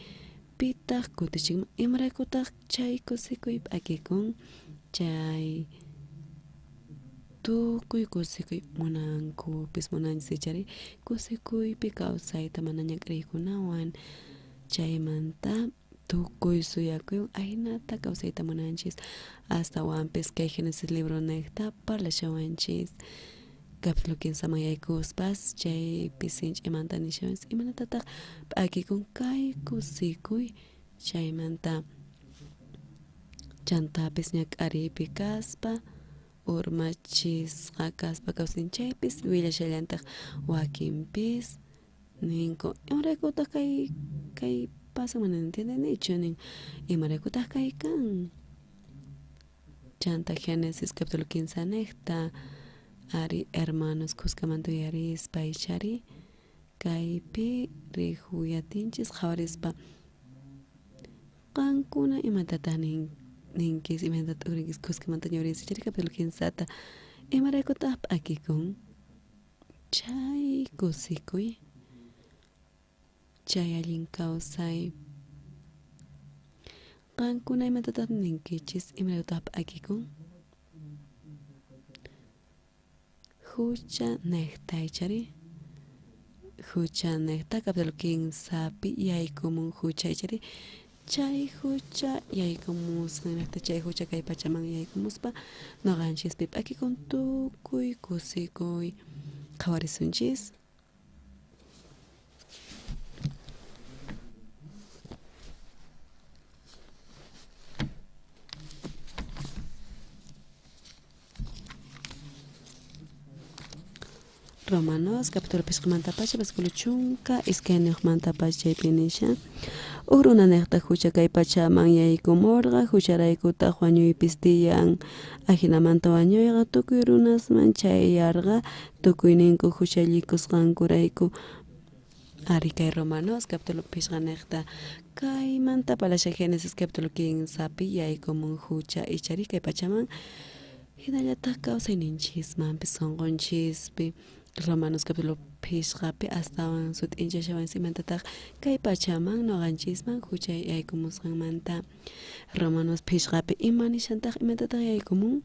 pitaq kutichinman imaraykutaq chay kusikuy p'akikun chay Tukuy kusikuy munankupis munanchis ichari kusikuypi kawsayta mana ñak'ariykunawan chaymanta tukuy suyakuywan ahinata kawsayta munanchis astawanpis kay Génesis libro nejta parlashawanchis capítulo 15 yaykuspas chaypi sinch'imanta nishawanchis imaynatataq p'akikun kay kusikuy chaymanta chantapis ñak'ariypi kaspa urmachisqa kaspa kawsan chaypis willashallantaq wakinpis ninku imaraykutaq kay pasan mana entiendenichu nin imaraykutaq kay kan chanta Génesis capítulo 15 nejta ari hermanos kuskamanta uyarispa ichari kaypi rihuyatinchis qhawarispa qankuna imatataq ninkis imaynata t'ukrinkis kuskamanta ñawrinchis ichari capítulo 15ta imaraykutaq p'akikun chay kusikuy chay allin kawsay qankuna imatataq ninkichis imaraykutaq p'akikun hucha nejta ichari hucha nejta capítulo 15pi yaykumun hucha ichari chay hucha yaykumusqanraqta chay hucha kay pachaman yaykumuspa noqanchispi p'akikun tukuy kusikuy qhawarisunchis. Romanos capítulo 5mantapacha versículo 12mantapacha chaypi nishan uj runanejta hucha kay pachaman yaykumurqa hucharaykutaq wañuypis tiyan ajinamanta wañuyqa tukuy runasman chayarqa tukuyninku huchallikusqankurayku ari kay Romanos capítulo 5nejta kaymanta parlashan Génesis capítulo 15pi yaykumun hucha ichari kay pachaman hinallataq kawsayninchismanpis sunqunchispi Romanos capítulo 5pi astawan sut'inchashawanchis imantataq kay pachaman noqanchisman hucha yaykumusqanmanta Romanos 5pi ima nishantaq imatataq yaykumun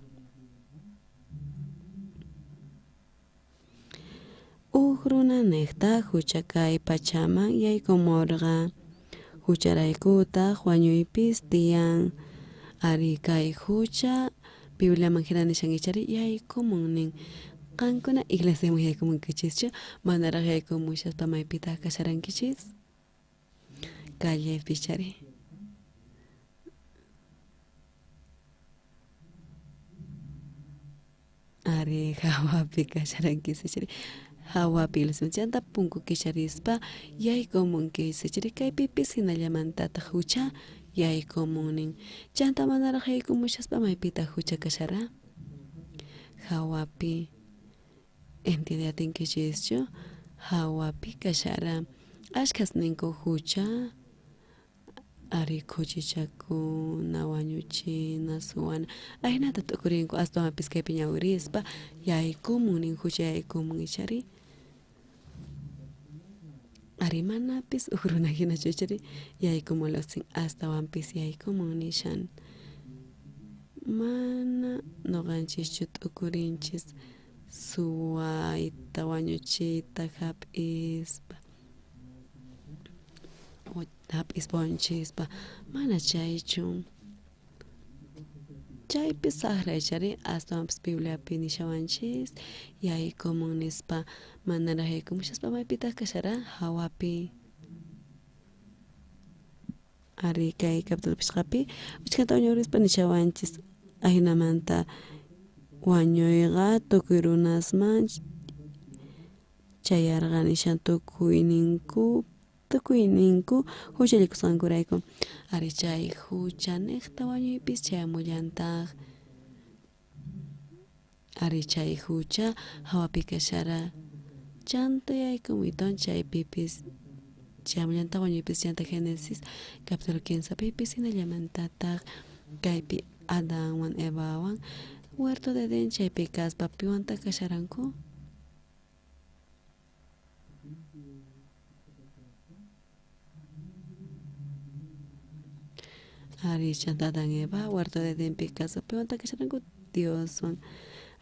uj runanejta hucha kay pachaman yaykumurqa hucharaykutaq wañuypis tiyan ari kay hucha Bibliaman hina nishan ichari yaykumun nin qankuna iglesiaman yaykumunkinchischu manaraq yaykumushaspa maypitaq kasharankichis callepi ichari ari hawapi kasharankichis ichari hawapi iglesiaman chanta punku kicharispa yaykumunkichis ichari kaypipis hinallamantataq hucha yaykumun nin chanta manaraq yaykumushaspa maypitaq hucha kashara hawapi entiendeatinkichischu hawapi kashara ashkhas ninku hucha ari khuchichakuna wañuchina suwana ahinata t'ukurinku astawanpis kaypi ñawirispa yaykumun nin hucha yaykumun ichari ari manapis uj runa hinachu ichari yaykumulasin astawanpis yaykumun nishan mana noqanchischu t'ukurinchis suwayta wañuchiyta hap'ispa wañuchispa mana chaychu chaypi saqra ichari astawanpis Bibliapi nishawanchis yaykumun nispa manaraq yaykumushaspa maypitaq kashara hawapi ari kay capítulo 5pi uchkhata wañurispa nishawanchis ahinamanta wañuyqa tukuy runasman chayarqa nishan tukuyninku huchallikusqankurayku ari chay huchanejta wañuypis chayamullantaq ari chay hucha hawapi kashara chanta yaykumuytawan chaypipis chayamullantaq wañuypis chanta Génesis capítulo 15pipis hinallamantataq kaypi Adanwan Evawan huerto de Edén chaypi kaspa piwantaq kasharanku ari chanta Adán Eva huerto de Edenpi kaspa piwantaq kasharanku Dioswan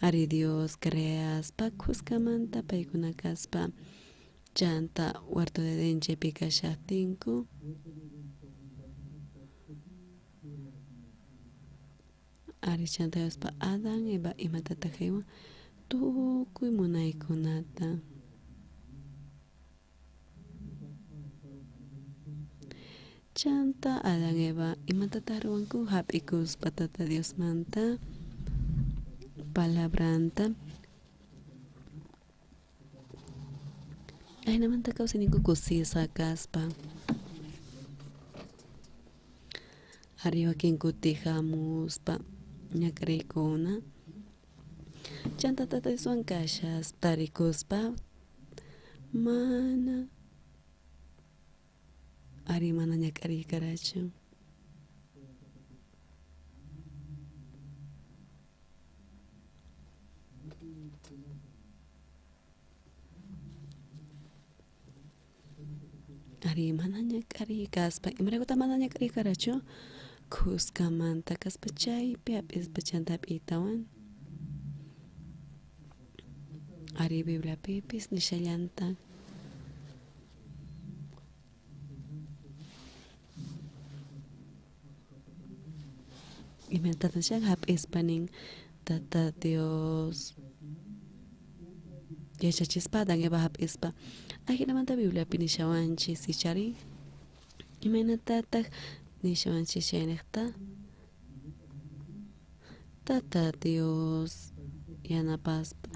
Ari Dios creaspa khuskamanta paykuna kaspa chanta huerto de Edén chaypi kashaqtinku. Ari chanta Diospa Adán Eva imatataq haywan tukuy munaykunata. Chanta Adán Eva imatataq ruwanku hap'ikuspa Tata Diosmanta palabranta. Ajinamanta kawsayninku kusisqa kaspa. Ari wakin kuti hamuspa ñak'ariykuna. Chanta Tata Dioswan kashaspa tarikuspa mana ari mana ñak'ariy karachu. Ari mana ñak'ariy kaspa imaraykutaq mana ñak'ariy karachu khuskamanta kaspa chaypi hap'ispa chanta hap'iytawan. Ari Bibliapipis nishallantaq. Imatataq hap'ispa nin Tata Dios yachachispa Adán Eva hap'ispa ajinamanta Bibliapi nishawanchis ichari imaynatataq nishawanchis chayniqta Tata Dios yanapaspa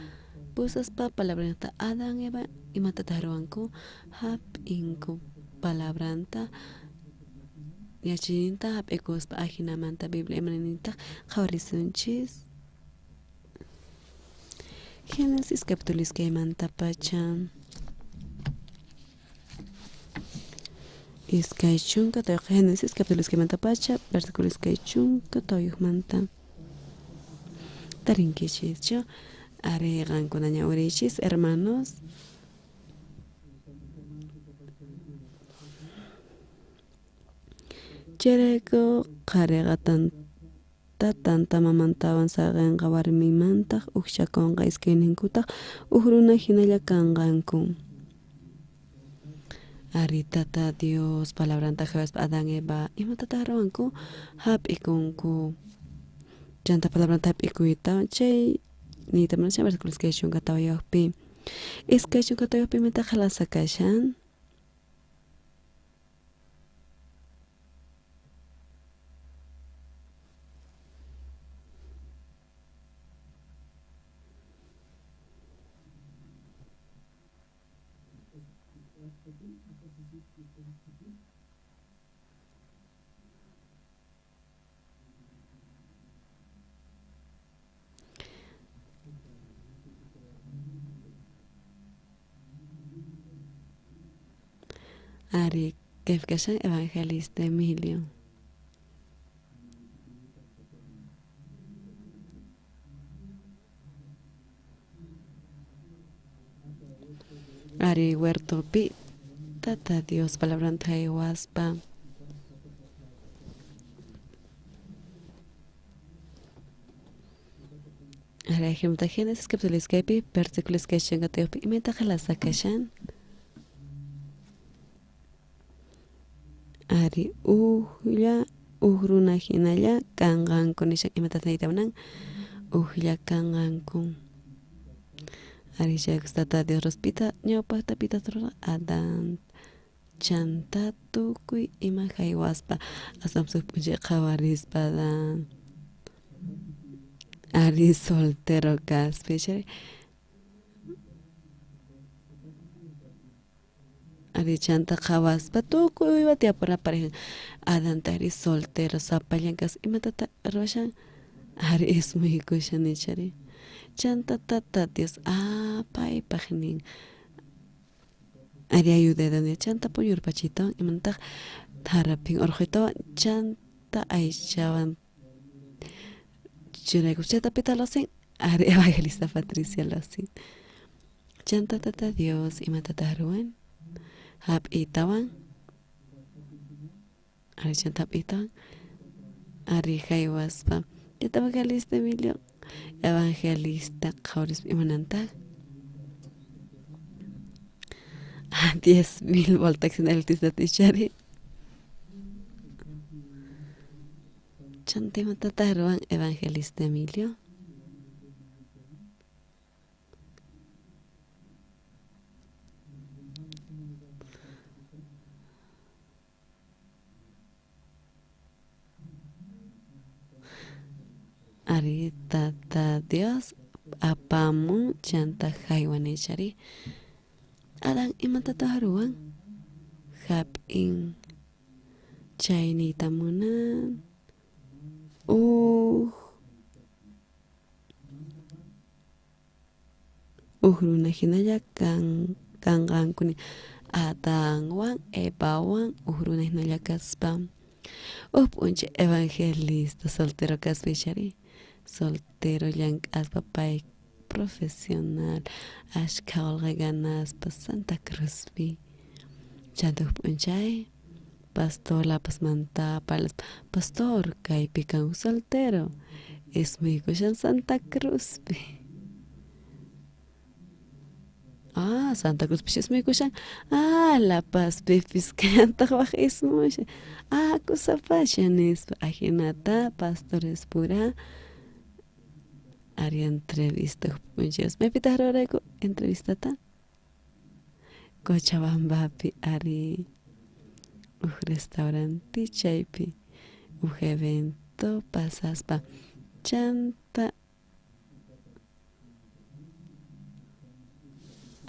pusaspa palabranta Adán Eva imatataq ruwanku hap'inku palabranta yachayninta hap'ikuspa ajinamanta Biblia imanintaq qhawarisunchis. Génesis capítulo iskaymantapacha iskay chunka tawayuq Génesis capítulo iskaymantapacha versículo iskay chunka tawayuqmanta tarinkichischu ari qankuna ñawiriychis hermanos. Chayrayku qhariqa tanta mamantawan saqinqa warmimantaq uqchakunqa iskayninkutaq uj runa hinalla kanqanku. Ari Tata Dios palabranta qhawaspa Adán Eva imatataq ruwanku hap'ikunku chanta palabranta hap'ikuytawan chay niyta munashan versículo 24pi 24pi imataq qhalasa kashan. Ari kaypi kashan Evangelista Emilio. Ari huertopi Tata Dios palabranta haywaspa Ari ejemplo Génesis capítulo iskaypi versículo 24pi imaytaq qhalasa kashan. Ari ujlla uj runa hinalla kanqanku nishan imatataq niyta munan ujlla kanqanku. Ari chaykus Tata Dios ruspita ñawpaqta pitaq rurarqa Adán chanta tukuy ima haywaspa aswanpas huk p'unchay qhawarispa Adán ari soltero kaspa ichari ari chanta qhawaspa tukuy uywa tiyapurqa pareja Adanta ari soltero sapallan kaspa imatataq ruwashan ari ismuykushan ichari chanta Tata Dios paypaq nin ari ayudayta chanta puñurpachitawan imanataq tharapin urquytawan chanta aychawan churaykus chayta pitaq losin ari Evangelista Patricia losin chanta Tata Dios imatataq ruwan hap'itawan ari chanta hap'itawan ari haywaspa chayta Evangelista Emilio Evangelista qhawarispa imanantaq? 10.000 voltajes electricidad ichari. Chanta imatataq ruwan evangelista Emilio? Ari tata Dios apamun chanta jaywan ichari. Adán imatataq ruwan? Hap'in chayniyta munan. Uj runa hinalla kanqankuni Adanwan Evawan uj runa hinalla kaspa. Uj p'unchay evangelista soltero kaspa ichari. Soltero llank'aspa pay profesional ashkha qolqe ganaspa Santa Cruzpi. Chanta uj p'unchay pastor La Pazmanta parlaspa pastor kaypi kan uj soltero ismuykushan Santa Cruzpi. Ah, Santa Cruzpichu ismuykushan? Ah, La Pazpipis kallantaq waj ismushan. Ah, kusapasha nispa ajinata pastores pura ari entrevista uj p'unchay maypitaq rurayku entrevistata? Cochabambapi ari uj restaurante chaypi uj evento pasaspa chanta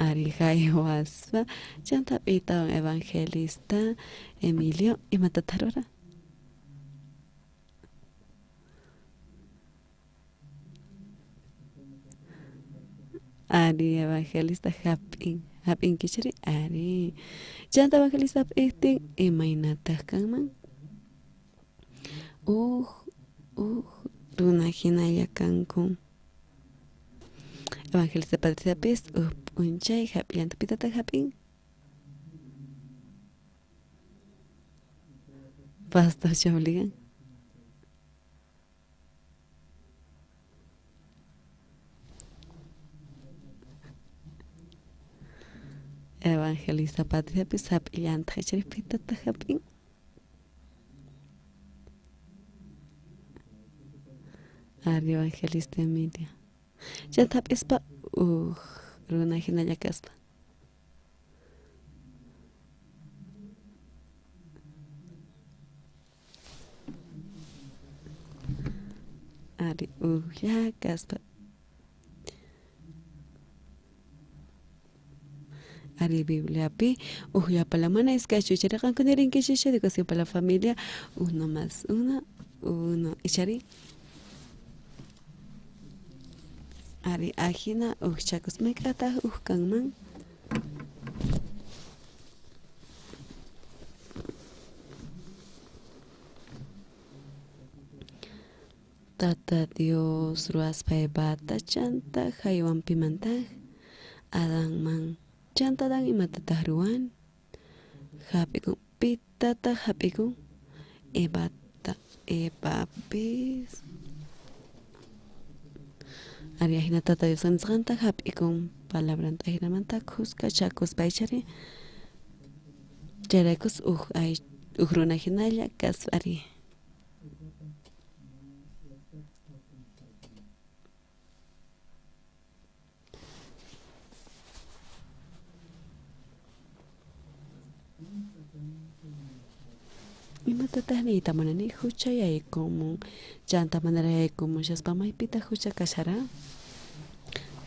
ari jaywaspa chanta p'itawan evangelista Emilio imatataq ruran? Ari evangelista hap'in hap'inkichari ari chanta evangelista hap'ijtin imaynataq kanman? Uj runa hinalla kanku. Evangelista Patriciapis uj p'unchay hap'illanta pitataq hap'in? Pastor obligan. Evangelista Patriciapis hap'illantaq ichari pitataq hap'in? Ari evangelista Emilia. Chanta hap'ispa uj runa hinalla kaspa. Ari ujlla kaspa. Ari Bibliapi ujllapala mana iskaychu ichari qankuna rinkichis educación para la familia 1 más 1 1 ichari. Ari ajina ujchakus mayk'ataq uj kanman? Tata Dios ruwaspa Evata chanta jaywan pimantaq Adanman. Chanta Adán imatataq ruwan? Hap'ikun pitataq hap'ikun? Evata Evapis. Ari ajina tata Dios nisqanta hap'ikun palabranta ajinamanta khuskachakuspa ichari. Chayraykus uj runa hinalla kaspa ari. Imatataq niyta munani hucha yaykumun chanta manara yaykumun maypitaq hucha kashara?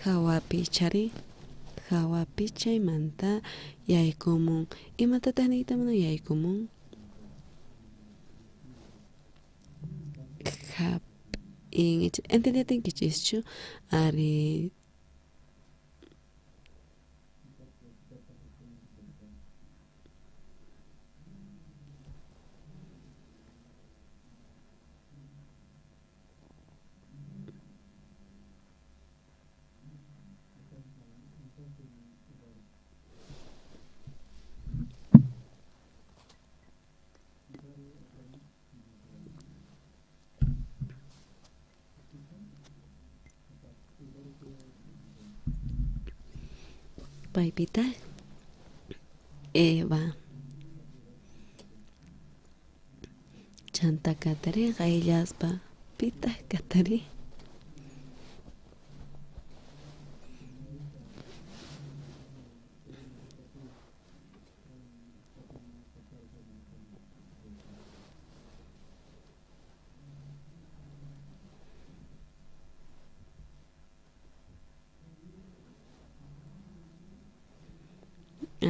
Hawapi ichari hawapi chaymanta yaykumun imatataq niyta munan yaykumun? Hap'in entendiatinkichishchu ari Paypitaq Eva. Chanta katari qayllaspa pitaq katari.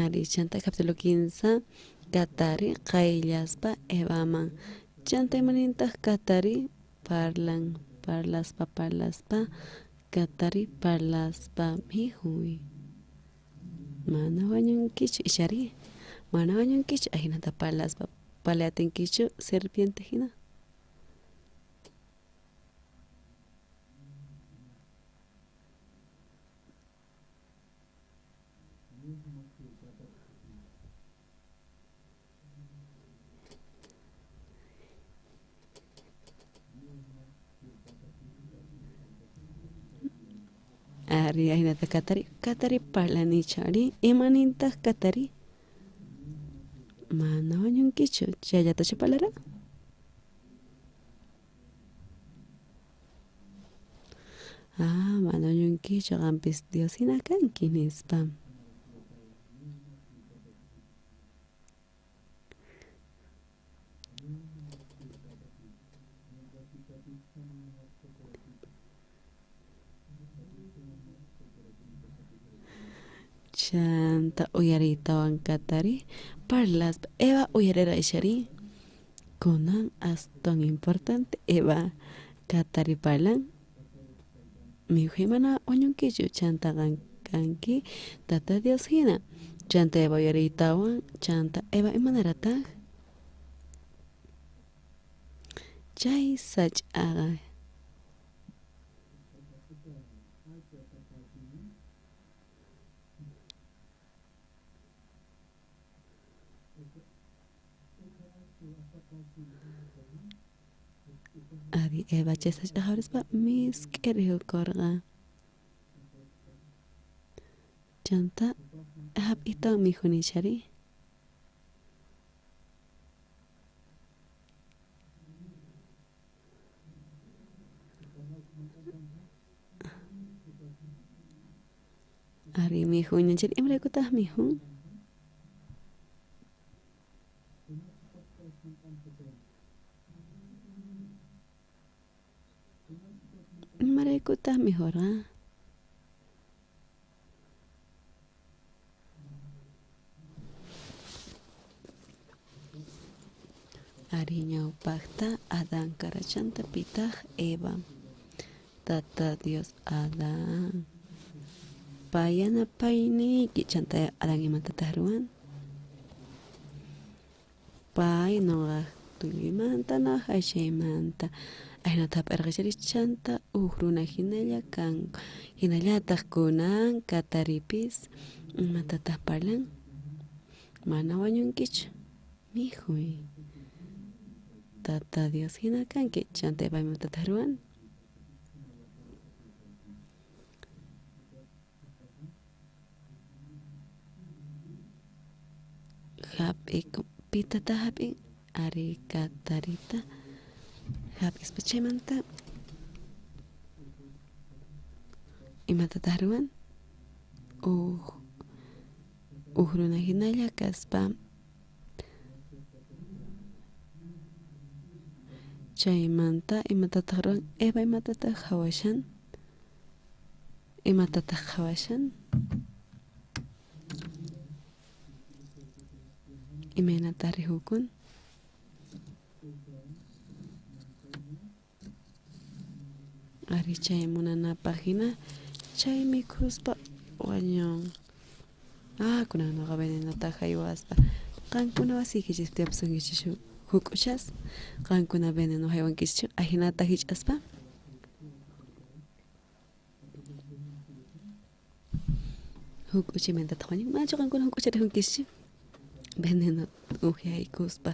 Ari chanta capítulo 15 katari qayllaspa Evaman. Chanta imanintaq katari parlan parlaspa parlaspa katari parlaspa mijuy. Mana wañunkichu ishari mana wañunkichu ajinata parlaspa paleatinkichu serpiente hina. Ari ajinata katari katari parlanichari imanintaq katari mana wañunkichu chayllatachu parlara. Ah, mana wañunkichu qampis Dios hina kanki nispa. Chanta uyariytawan katari parlaspa Eva uyarira ishari kunan astawan importante Eva katari parlan mijuy mana wañunkichu chanta qan kanki tata Dios hina chanta Eva uyariytawan chanta Eva imanarataq chay sach'aqa. Ari Eva chay sach'aqa harispa misk'i rihukurqa. Chanta hap'itawan mikhunichari. Ari mikhunñanchari imaraykutaq mikhun. Imaraykutaq mikhurqa. Ari ñawpaqta Adán karachanta pitaq Eva. Tata Dios Adán. Payana payniyki chanta Adán imatataq ruwan. Pay nuqaq tulluymanta nuqaq aychaymanta ajinata hap'irqachari chanta uj runa hinalla kanku hinallataq kunan kataripis imatataq parlan mana wañunkichu mijuy. Tata Dios hina kanki chanta Eva imatataq ruwan. Hap'ikun pitataq hap'in ari katarita hap'ispa chaymanta imatataq ruwan uj runa hinalla kaspa chaymanta imatataq ruwan Eva imatataq qhawashan imatataq qhawashan imaynataq rihukun. Ari chay munanapaq hina chay mikhuspa wañun. Ah, kunan nuqa venenota haywaspa qankuna wasiykichis tiyapusunkichis huk'uchas qankuna veneno haywankichischu ajinata hich'aspa. Huk'uchimantataq wañun manachu qankuna huk'ucha rihunkichischu veneno uhyaykuspa.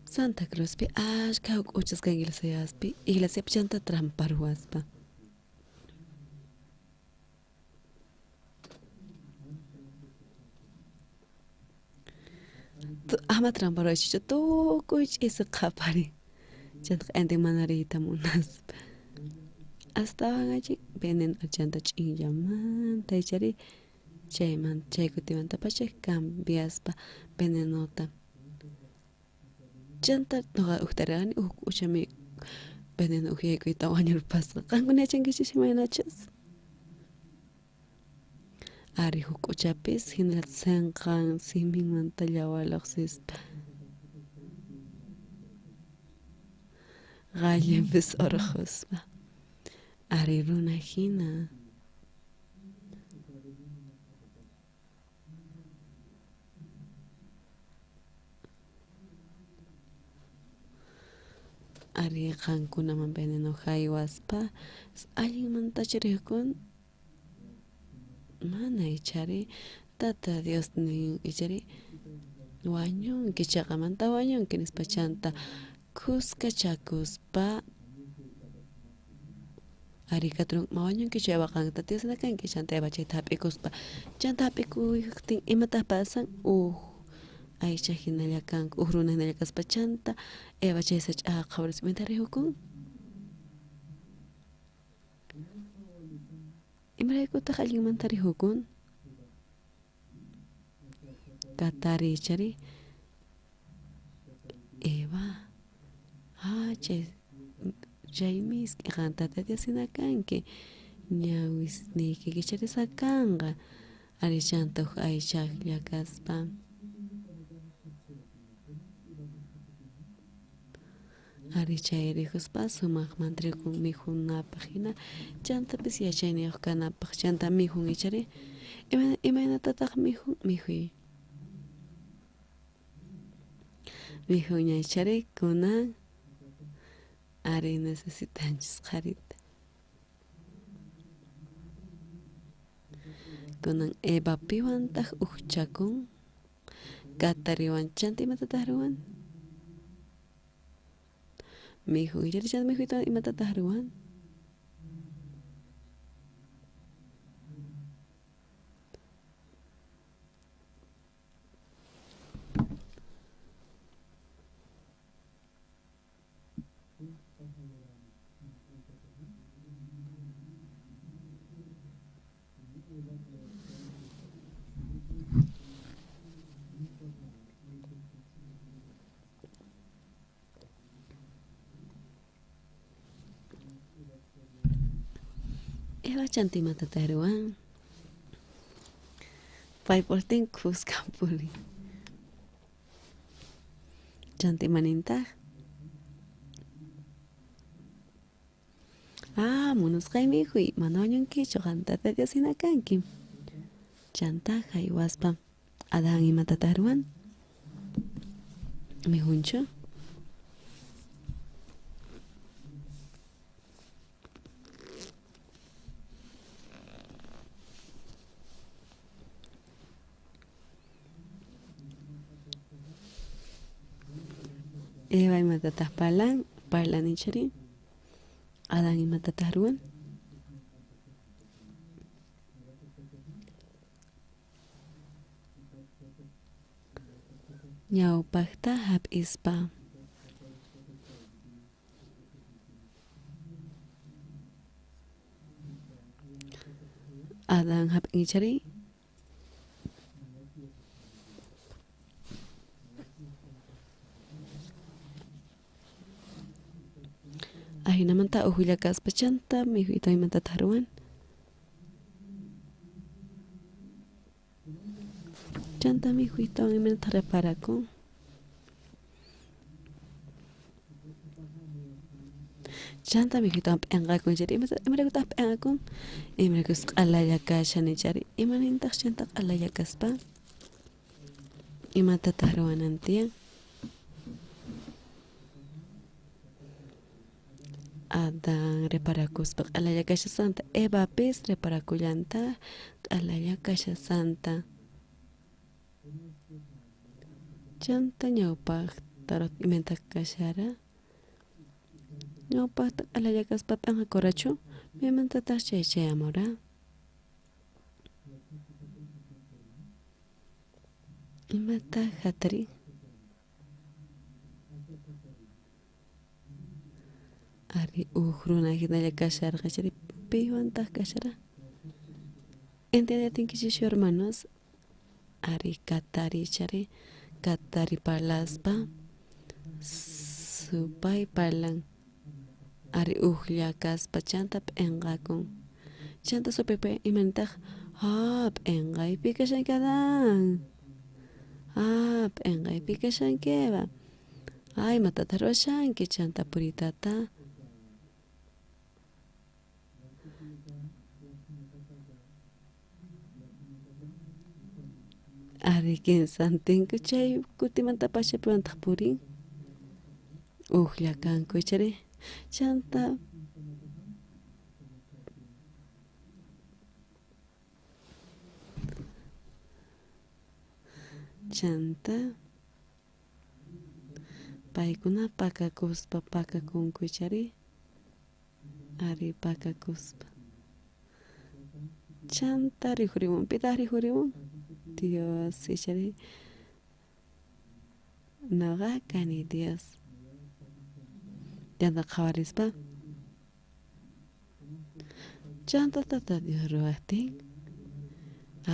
Santa Cruzpi ashka huk'uchas kan iglesiaspi iglesiapi chanta trampa ruwaspa. Ama tramparaychichu tukuy ch'isi qhaparin. Chanta q'ayantin mana riyta munaspa. Astawan allin veneno chanta ch'inllamanta ichari chayman chay kutimantapacha cambiaspa venenota. Chanta nuqa ujtarani uj k'uchami veneno ujyaykuyta wañurpasqa. Qankuna yachankichis imaynachus? Ari huk k'uchapis hinallataq sinqan siminmanta yawar lluqsispa. Qallunpis urquspa. Ari runa hina. Ari qankunaman veneno haywaspa allinmantachu rikun? Mana ichari Tata Dios nin ichari wañunki chaqamanta wañunki nispa chanta khuskachakuspa ari katrun ma wañunkichu Eva qan Tata Dios hina kanki chanta Eva chayta hap'ikuspa chanta hap'ikuytin imataq pasan uj aycha hinalla kanku uj runa hinalla kaspa chanta Eva chay sach'aqa qhawarispa imataq rikukun? Imaraykutaq allinmanta rikukun? Katari ichari Eva chay chay misk'i qan Tata Dios hina kanki ñawisniyki kicharisqa kanqa ari chanta uj aychaqlla kaspa. Ari chay rikuspa sumaqmanta rikun mikhunapaq hina chantapis yachayniyuq kanapaq chanta mikhun ichari imaynatataq mikhun mikhuy mikhunña ichari kunan ari necesitanchis qharita. Kunan Eva piwantaq ujchakun katariwan chanta imatataq ruwan? Mikhun ichari chanta mikhuyta imatataq ruwan? Eva chanta imatataq ruwan? Paypurtin khuska purin. Chanta imanintaq? Munasqay mikhuy mana wañunkichu qan Tata Dios hina kanki. Chanta haywaspa Adán imatataq ruwan? Mikhunchu? Eva imatataq parlan? Parlan ichari? Adán imatataq ruwan? Ñawpaqta hap'ispa. Adán hap'in ichari? Ajinamanta uj kaspa chanta mikhuyta imatataq ruwan? Chanta mikhuytawan imaynataq reparakun? Chanta mikhuytawan p'inqakun chayri imaraykutaq p'inqakun? Imaraykus q'alalla kashan ichari imanintaq chanta q'alalla kaspa? Imatataq ruwanan tiyan? Adán reparakuspa q'alalla kashasqanta, Evapis reparakullantaq q'alalla kashasqanta. Chanta ñawpaqta imaynataq kashara? Ñawpaqta q'alalla kaspa p'inqakurachu? Maymantataq chay chayamura? Imataq hatari? Ari uj runa hinalla kasharqa chari piwantaq kashara. ¿Entiendetinkichis, hermanos? Ari katari chari katari parlaspa supay parlan ari ujlla kaspa chanta p'enqakun chanta supay imanitaq p'enqaypi kashanki Adán p'enqaypi kashankiqa imatataq ruwashanki chanta puritata ari kinsantinku chay kutimanta pacha piwantaq purin ujlla kanku chari chanta chanta paykuna pakakuspa pakakunku chari ari pakakuspa chanta rikhurimun pitaq rikhurimun Dios ichari noqa kani Dios chanta qhawarispa chanta tata Dios ruwaqtin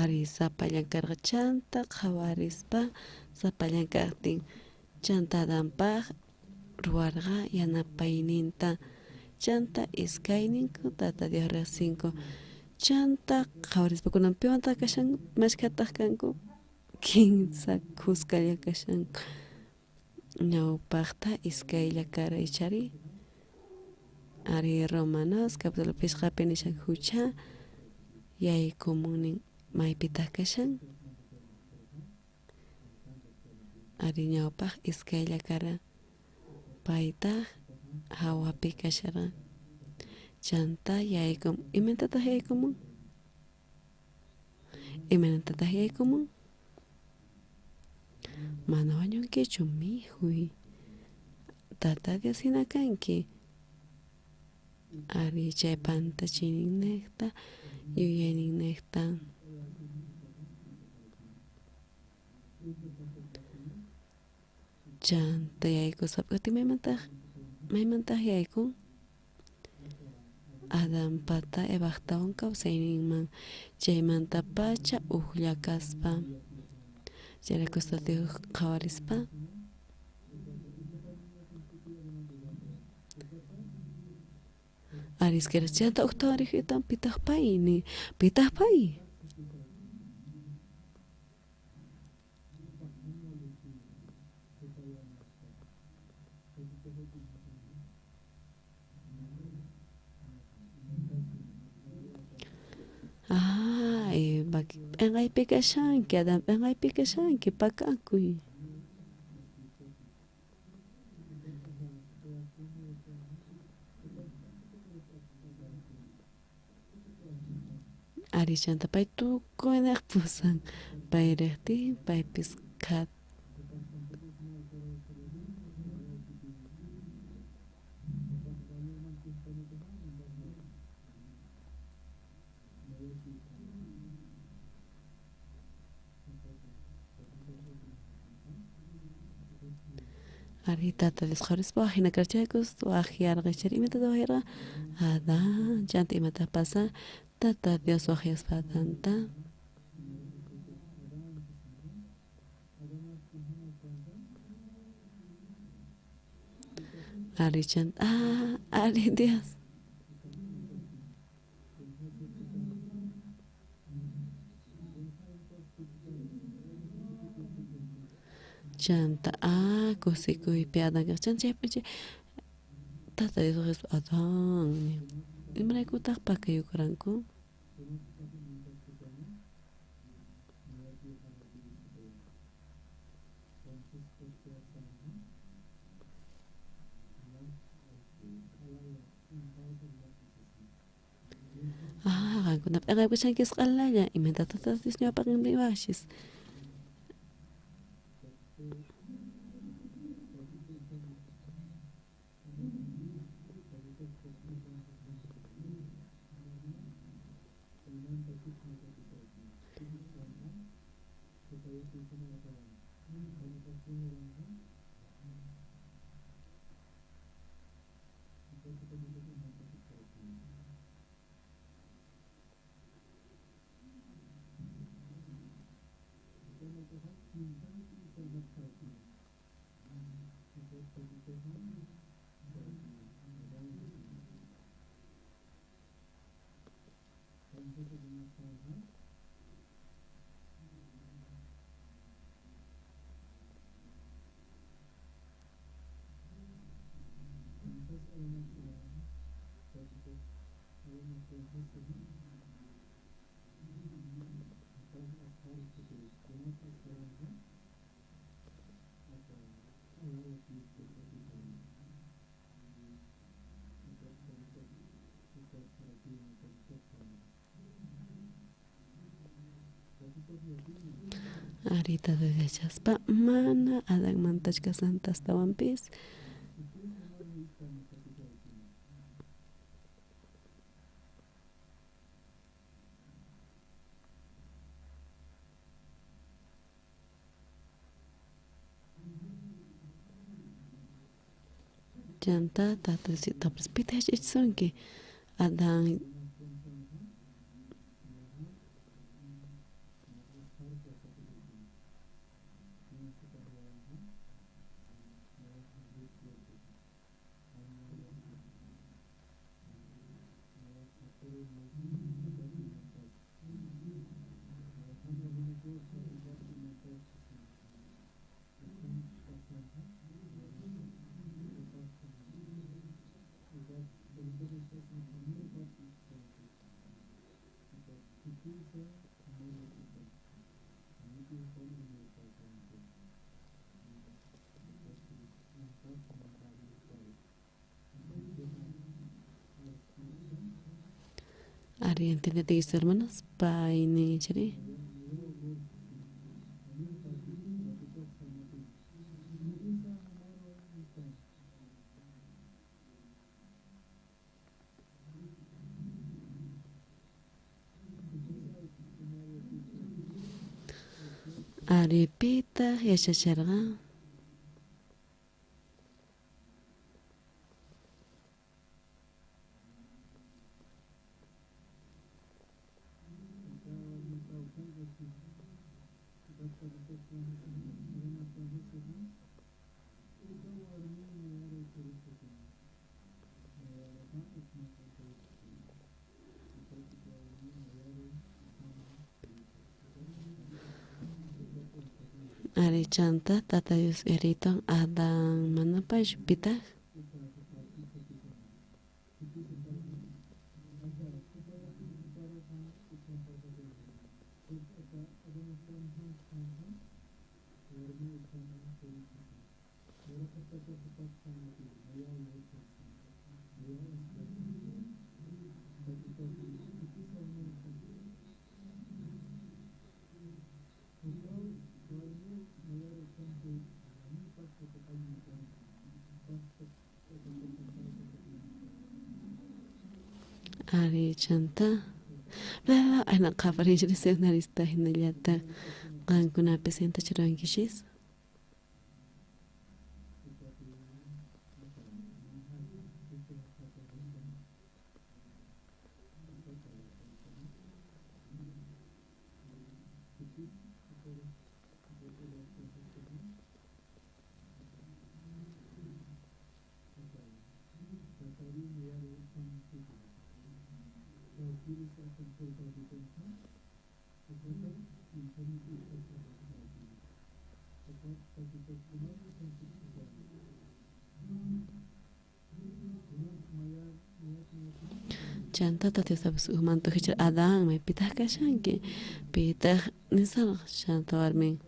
ari sapallan karqa chanta qhawarispa sapallan kaqtin chanta Adanpaq ruwarqa yanapayninta chanta iskayninku tata Dios riqsinku chanta qhawarispa kunan piwantaq kashan mashkhataq kanku kinsa khuskalla kashanku ñawpaqta iskaylla kara ichari ari Romanos capítulo phishqapi nishan hucha yaykumun maypitaq kashan ari ñawpaq iskaylla kara paytaq hawapi kasharqa chanta yaykumun imatataq yaykumun imaynatataq yaykumun mana wañunkichu mikhuy tata Dios hina kanki ari chay pantachiyninnejta yuyayninnejta chanta yaykuspa kutin maymantaq yaykun Adanpata Evaqtawan kawsayninman chaymantapacha ujlla kaspa chayrayku Dios qhawarispa ari iskayras chanta ujtawan riqhitan pitaq pay ni pitaq pay p'enqaypi kashanki Adán p'enqaypi kashanki pakakuy ari chanta pay tukuynejaq pusan pay riqtin paypis ari tata Dios qhawarispa wajina karchaykus wajyarqa chari imatataq wajyarqa Adán chanta imataq pasa tata Dios wajyaspa Adanta ari chanta ari Dios chanta kusikuypi Adán chanta chaypi tata Dios wajyaspa Adán imaraykutaq pakayukuranku qankuna p'enqaykushanki isq'alalla imaynataq tata Dios ñawpaqinpi riwaqchis Arita yachaspa mana Adanmanta kasqanta astawanpis. Chanta tata tapis pitaq yachachisunki Adán. Ari, ¿entiende hermanos? Pay ni chari. Ari pitaq yachacharqa. Ari chanta tata Dios eriton Adán manapash pitaq. Ari chanta bla ana qaparinchis seminarista hinallataq qankunapis intachiruwankichis. Chanta tata Dios ujmanta ujichar Adán maypitaq kashanki pitaq nisarqa chanta warmin.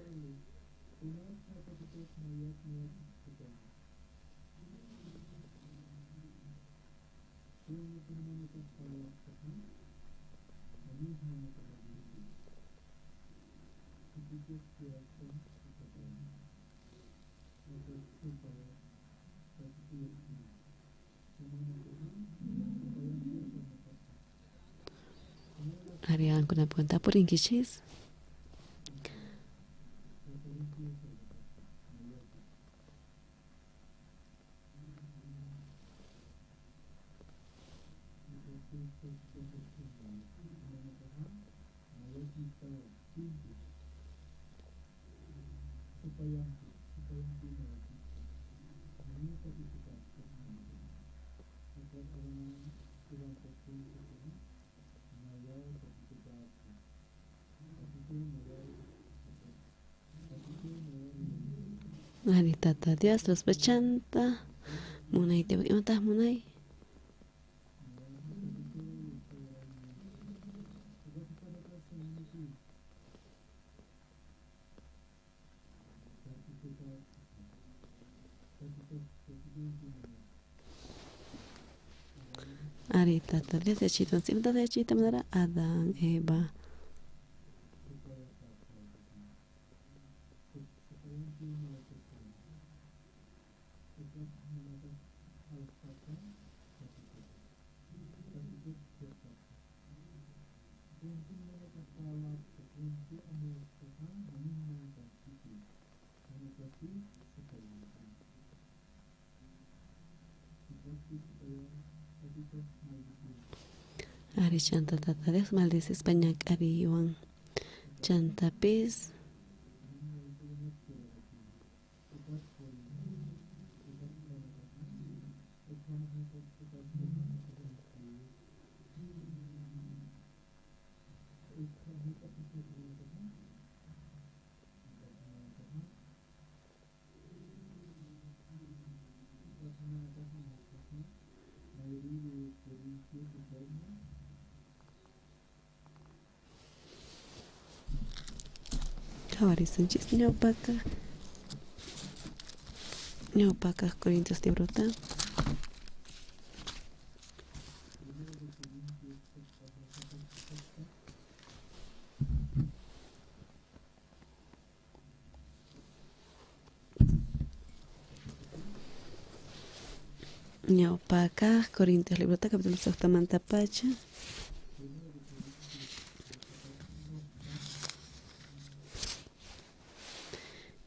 Ari qankuna tapurinkichis. Ari Tata Dios los pachanta munay te imataq munay. Ari Tata Dios yachita imataq yachita manara Adán Eva. Ari chanta Tata Dios maldice España k'ariwan chantapis. Qhawarisunchis ñawpakaq ñawpakaq Corintios librota. Ñawpakaq Corintios librota capítulo suqtamanta pacha.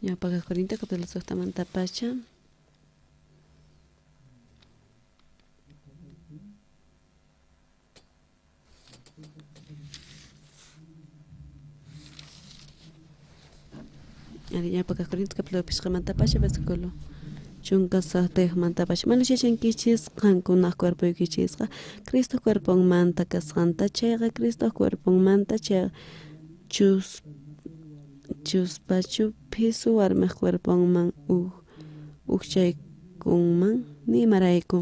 Ñawpakaq Corintios capítulo suqtamanta pacha. Ari ñawpakaq Corintios capítulo pishqamanta pacha versículo chunka suqtayuqmanta pacha. Mana yachankichis qankunaq cuerpoykichisqa Cristo cuerponmanta kasqanta chayqa Cristo cuerponmanta chay chuspachu phisu warmiq cuerponman ujchaykunman nimarayku.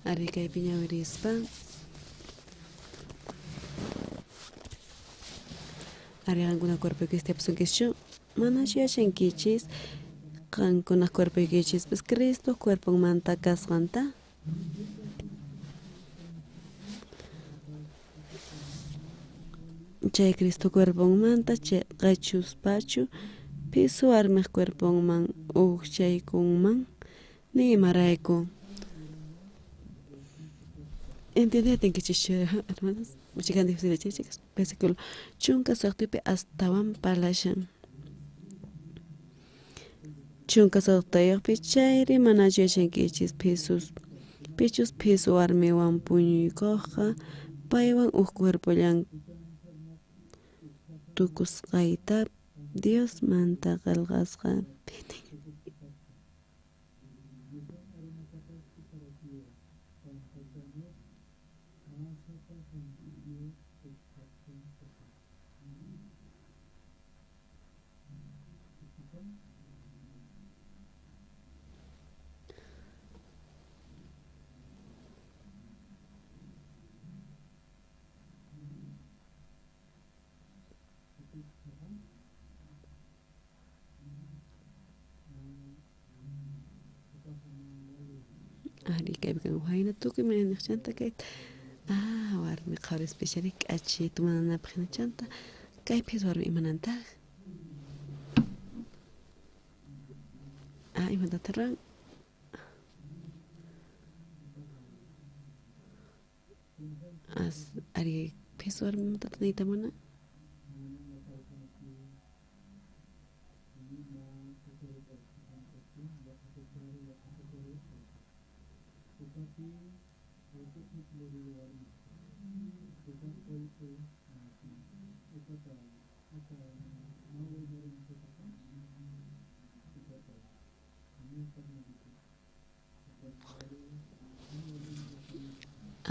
Ari kaypi ñawirispa ari qankuna cuerpoykichis tiyapusunkichischu manachu yachankichis qankunaq cuerpoykichispis Cristo cuerponmanta kasqanta. Chay Cristo cuerponmanta chay qhechuspachu phisu warmiq cuerponman ujchaykunman nimarayku. ¿Entienden hermanos? Muchas difícil, versículo chunka suqtaypi astawan parlashan. Chunka suqtayuqpi chayri manachu yachankichis pichus phisu warmiwan puñuykuqqa paywan uj cuerpollan tukusqayta Diosmanta qillqasqa pinin. Ari kaypi kan wayna tukuy mana niqchanta kayta warmi qhawarispa k'achitu mananapaq hina chanta kaypis warmi imanantaq imatataq ruwan ari phis warmi imatataq niyta munan.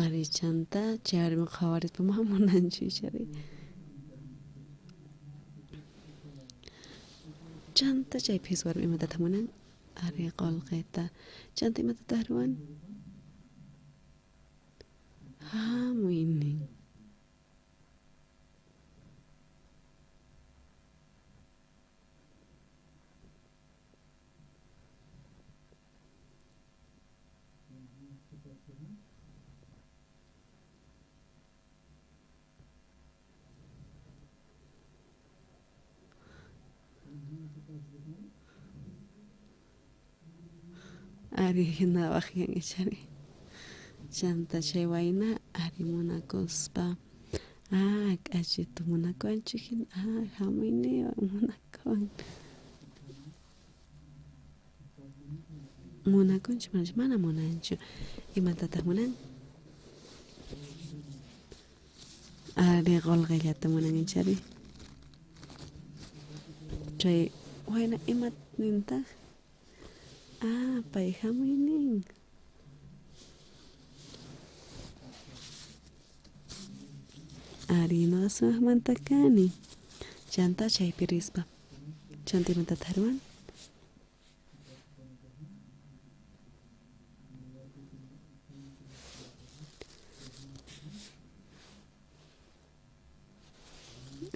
Ari chanta chay warmi qhawarispa mana munanchu ichari. Chanta chay phis warmi imatataq munan? Ari qullqita. Chanta imatataq ruwan? Hamuy nin. Ari hina waqyan ichari. Chanta chay wayna ari munakuspa k'achitu munakuwanchik hina hamuy niwan munakuwan. Munakunchu manachu? Mana munanchu. Imatataq munan? Ari qullqillata munan ichari. Chay wayna ima nintaq? Pay hamuy nin. Ari nuqa sumaqmanta kani. Chanta chaypi rispa. Chanta imatataq ruwan?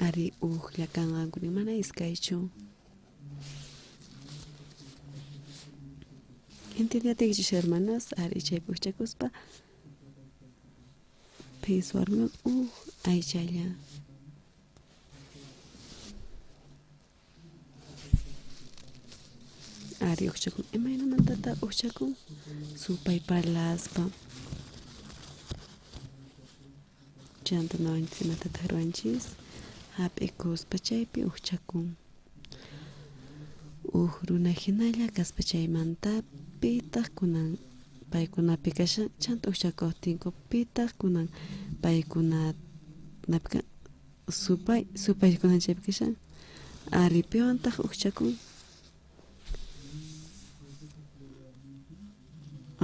Ari ujlla kanqanku mana iskaychu. Entiendiyatiykichis hermanos, ari chaypi ujchakuspa phis warmiwan uj aychalla. Ari ujchakun, imaynamantataq ujchakun? Supay parlaspa. Chanta nuqanchis imatataq ruwanchis? Hap'ikuspa chaypi ujchakun. Uj runa hinalla kaspa chaymanta pitaq kunan paykunapi kashan chanta ujchakuqtinku pitaq kunan paykunapi supay supaykunan chaypi kashan ari piwantaq ujchakun.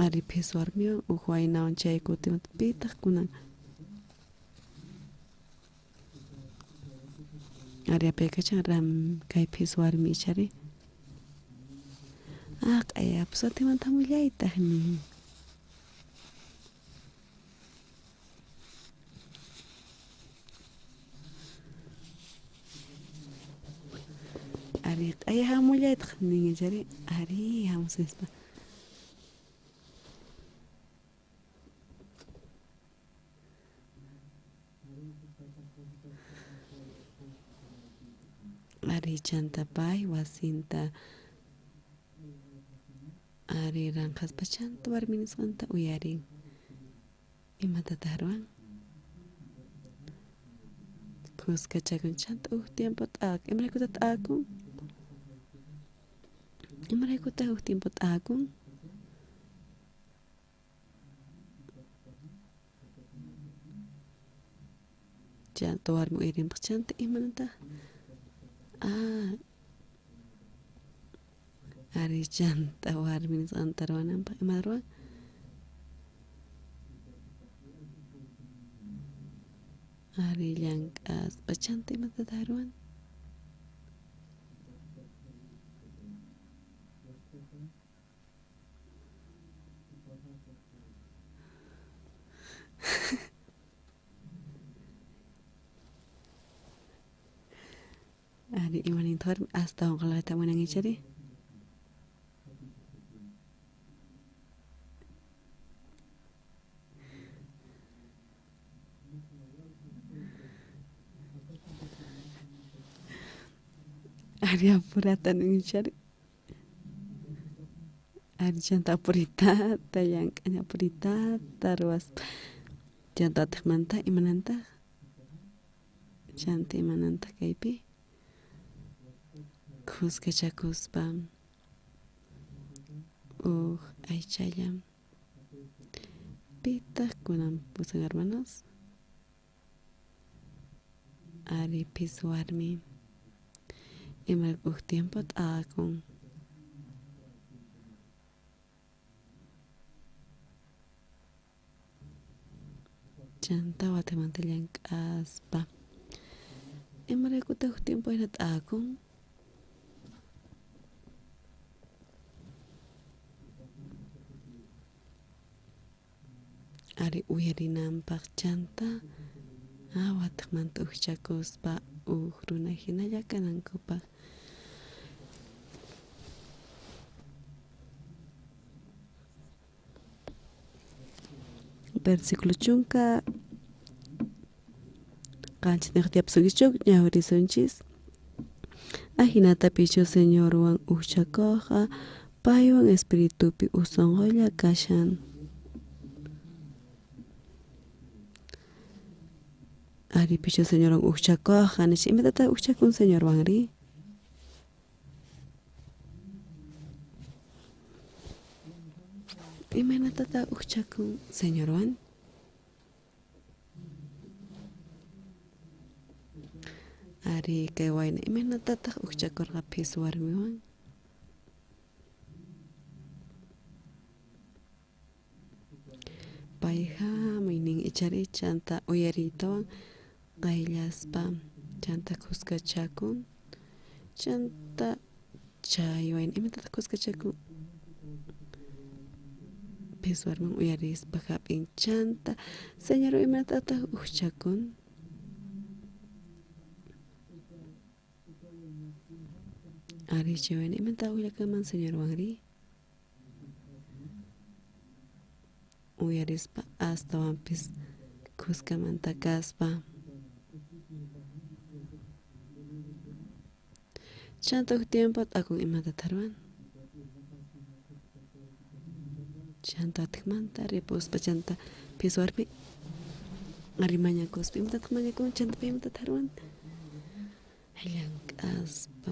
Ari phis warmiwan uj waynawan chay kutimanta pitaq kunan ari apaykachan ram kay phis warmi ichari. Q'ayapis atimanta hamullaytaq nin. Ari q'aya hamullaytaq nin ichari ari hamusispa. Ari chanta pay wasinta ari ranqhaspa chanta warmi nisqanta uyarin. Imatataq ruwan? Kuskachakun chanta uj tiempo t'akun. Imaraykutaq t'akun? Imaraykutaq uj tiempo t'akun? Chanta warmi uyarinpaq chanta imanataq? Ari chanta warmi nisqanta ruwananpaq ima ruwan? Ari llank'aspa chanta imatataq ruwan? Ari imanintaq warmi astawan qullqita munan ichari? Ari apurata nin ichari. Ari chanta apuritata llank'ani apuritata ruwaspa. Chanta atiqmanta imanantaq? Chanta imanantaq kaypi? Kuskachakuspa uj aychalla. Pitaq kunan pusan hermanos? Ari phis warmi. Imarayku uj tiempo t'akun. Chanta watimanta llank'aspa. Imaraykutaq tiempo hina t'akun? Ari uyarinanpaq chanta watiqmanta ujchakuspa uj runa hinalla kanankupaq. Versículo chunka qanchisniyuq tiyapusunkichuk ñawirisunchis. Ajinata pichu Señorwan ujchakuqqa paywan espiritupi uj sunqulla kashan. Ari pichu Señorwan ujchakuqqa nisha imatataq ujchakun Señorwanri? Imaynatataq ujchakun Señorwan? Ari kay wayna imaynatataq ujchakurqa phis warmiwan? Payqa maynin ichari chanta uyariytawan qayllaspa chanta kuskachakun chanta chay wayna imatataq kuskachakun? Phis warmiwan uyarispa hap'in chanta Señor imatataq ujchakun? Ari chay wayna imatataq ujllakanman Señorwanri? Uyarispa astawanpis kuskamanta kaspa. Chanta uj tiempo t'akun imata tarwan. Chanta atiqmanta ripuspa chanta phis warmi ari mañakuspa imatataq mañakun chanta pay imata tarwan. Llank'aspa.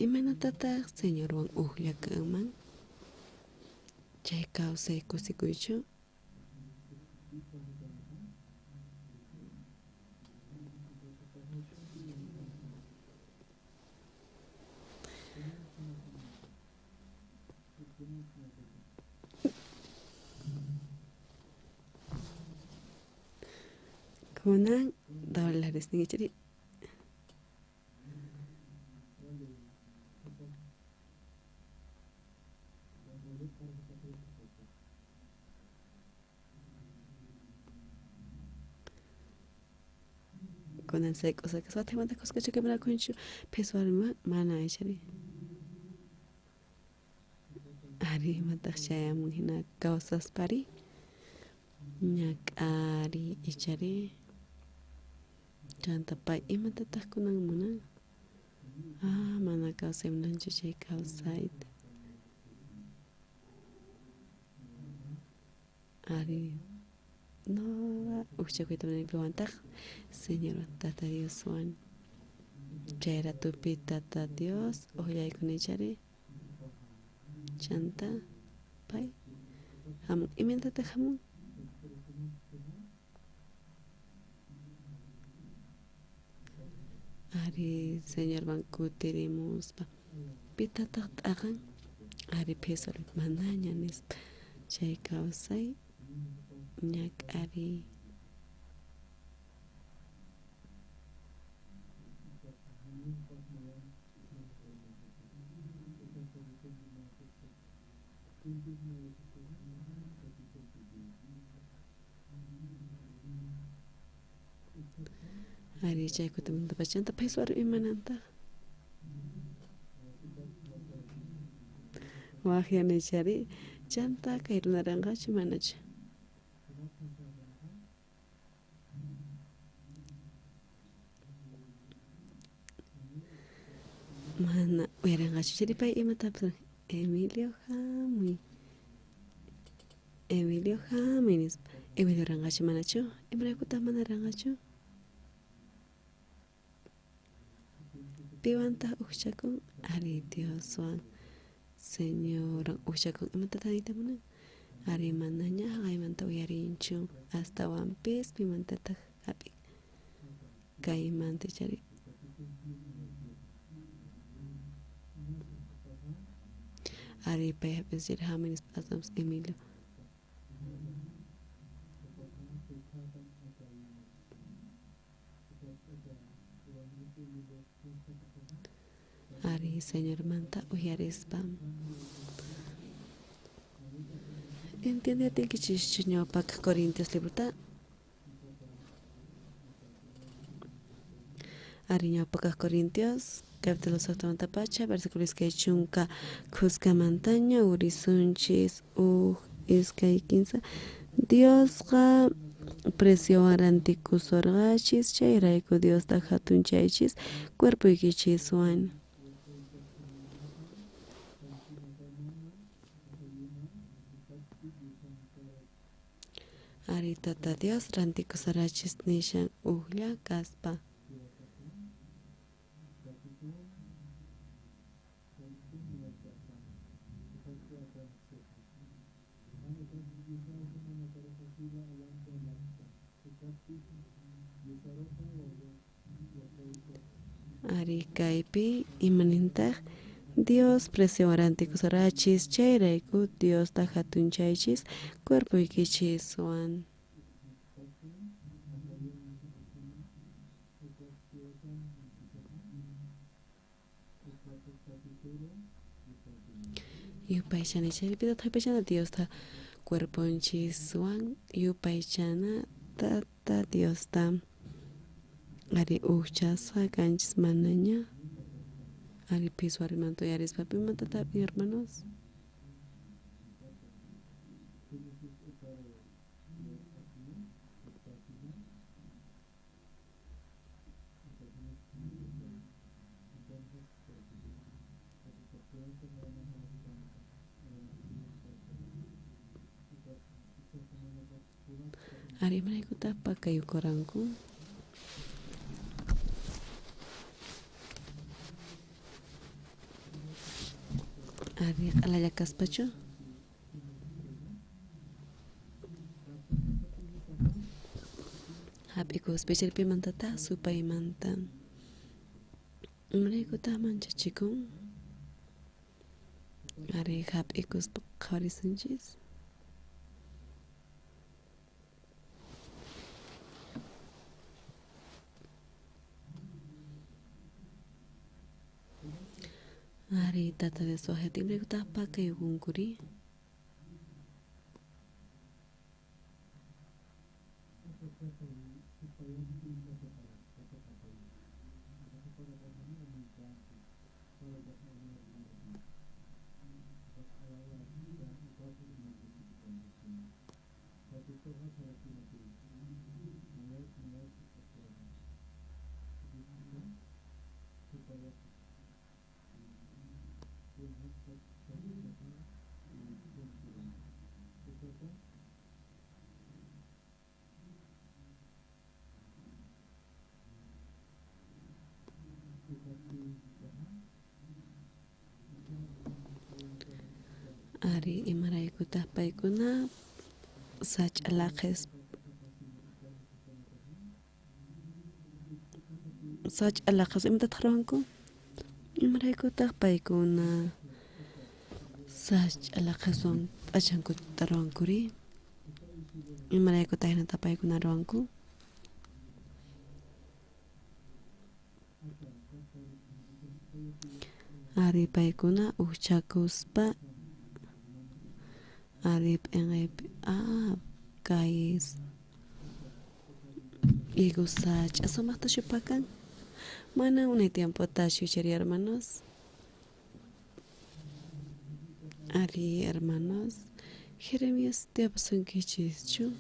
Imaynatataq Señorwan ujllakanman? Chay kawsay kusikuychu? Kunan dólares ninkichiri. Kunan sayk'usqa watimanta kuskacha manakunchu phis warmiwan mana ichari. Ari imataq chayamun hina kawsaspari ñak'ari ichari chanta pay imatataq kunan munan? Mana kawsay munanchu chay kawsayta. Ari no ujchakuyta munani piwantaq Señorwan Tata Dioswan. Chay ratupi Tata Dios ujllaykuni ichari chanta pay hamun. Imaynatataq hamun? Ari Señorwan kutirimuspa pitataq t'aqan? Ari phis warmi manaña nispa chay kawsay ñak'ari. Ari chay kutimanta chanta phis warmi imanantaq? Waqyani ichari chanta kay runaranqachu manachu? Mana uyaranqachu chiri pay imatapas Emilio hamuy. Emilio hamuy nispa. Emilio ranqachu manachu? Imaraykutaq mana ranqachu? Piwantaq ujchakun? Ari Dioswan Señorwan ujchakun. Imatataq niyta munan? Ari manaña haqaymanta uyarinchu astawanpis pimantataq hap'in kaymanta ichari. Ari pay hap'in chiri hamuy nispa astawanpis Emilio. Ari Señormanta uyarispa. Entiende atinkichis ñawpak Corintios librota. Ari ñawpak Corintios capítulo 8 pacha versículo iskay chunka khuskamantaña urisunchis uj iskay 15. Diosqa preciowan rantikusurqachis chayrayku Diosta hatunchaychis cuerpoykichiswan. Ari Tata Dios rantikusarachis nishan ujlla kaspa. Ari kaypi imanintaq Dios preciowan rantikusarachis chayrayku Diosta hatunchaychis cuerpoykichiswan. Yupaychana chaypita yupaychana Diosta cuerponchiswan yupaychana Tata Diosta. Ari ujchasqa kanchis manaña. Ari piswarimanta uyarispa pimantata hermanos. Ari imaraykutaj pakaykuranku. Ari q'alalla kaspachu. Hap'ikuspa chaypimantataq supaymanta. Imaraykutaq manchachikun. Ari hap'ikuspa qhawarisunchis. Ari Tata Dios wajati imaraykutaq pakaykunkuri. Ari imaraykutaq paykuna sach'a laqhis sach'a laqhis imatataq ruwanku? Imaraykutaq paykuna sach'a laqhiswan p'achankuta ruwankuri? Imaraykutaq hinata paykuna ruwanku? Ari paykuna ujchakuspa ari p'inqaypi kay higo sach'a sumaqta shupakan. Mana unay tiempota shuchari hermanos. Ari hermanos Jeremías tiapasunkichischu.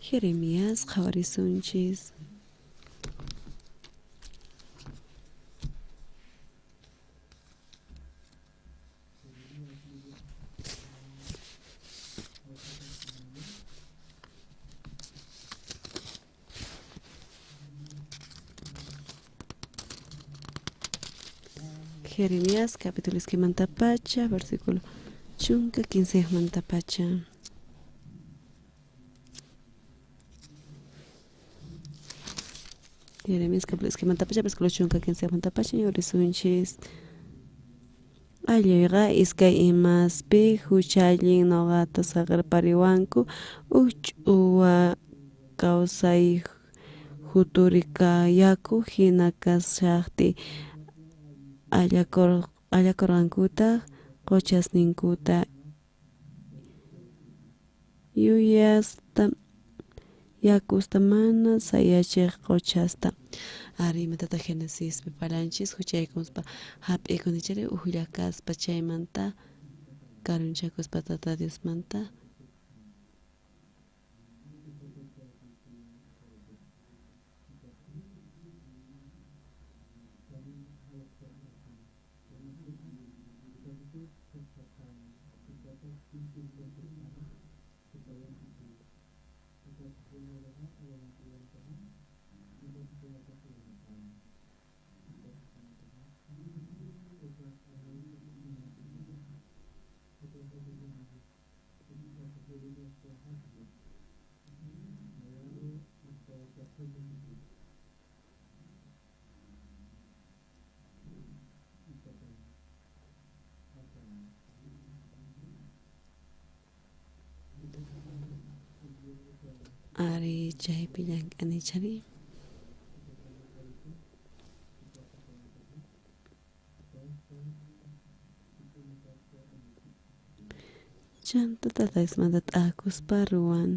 Jeremías qhawarisunchis. Jeremías capítulo iskaymantapacha versículo chunka 15mantapacha. Jeremías capítulo iskaymantapacha versículo chunka 15mantapacha yurisunchis. Aylluyqa iskay imaspi juchallin noqata saqerpariwanku uj ch'uwa kawsay juturi yaku jina kashajtiy allakorqankutaj qochasninkuta yuyasta yakusta mana sayachej qochasta. Ari imatataq Genesispi parlanchis juchaykuspa jap'ikuni chayri ujlla kaspa chaymanta karunchakuspa Tata Diosmanta. Ari chaypi llank'ani chari. Chanta Tata Diosmanta t'akuspa ruwan.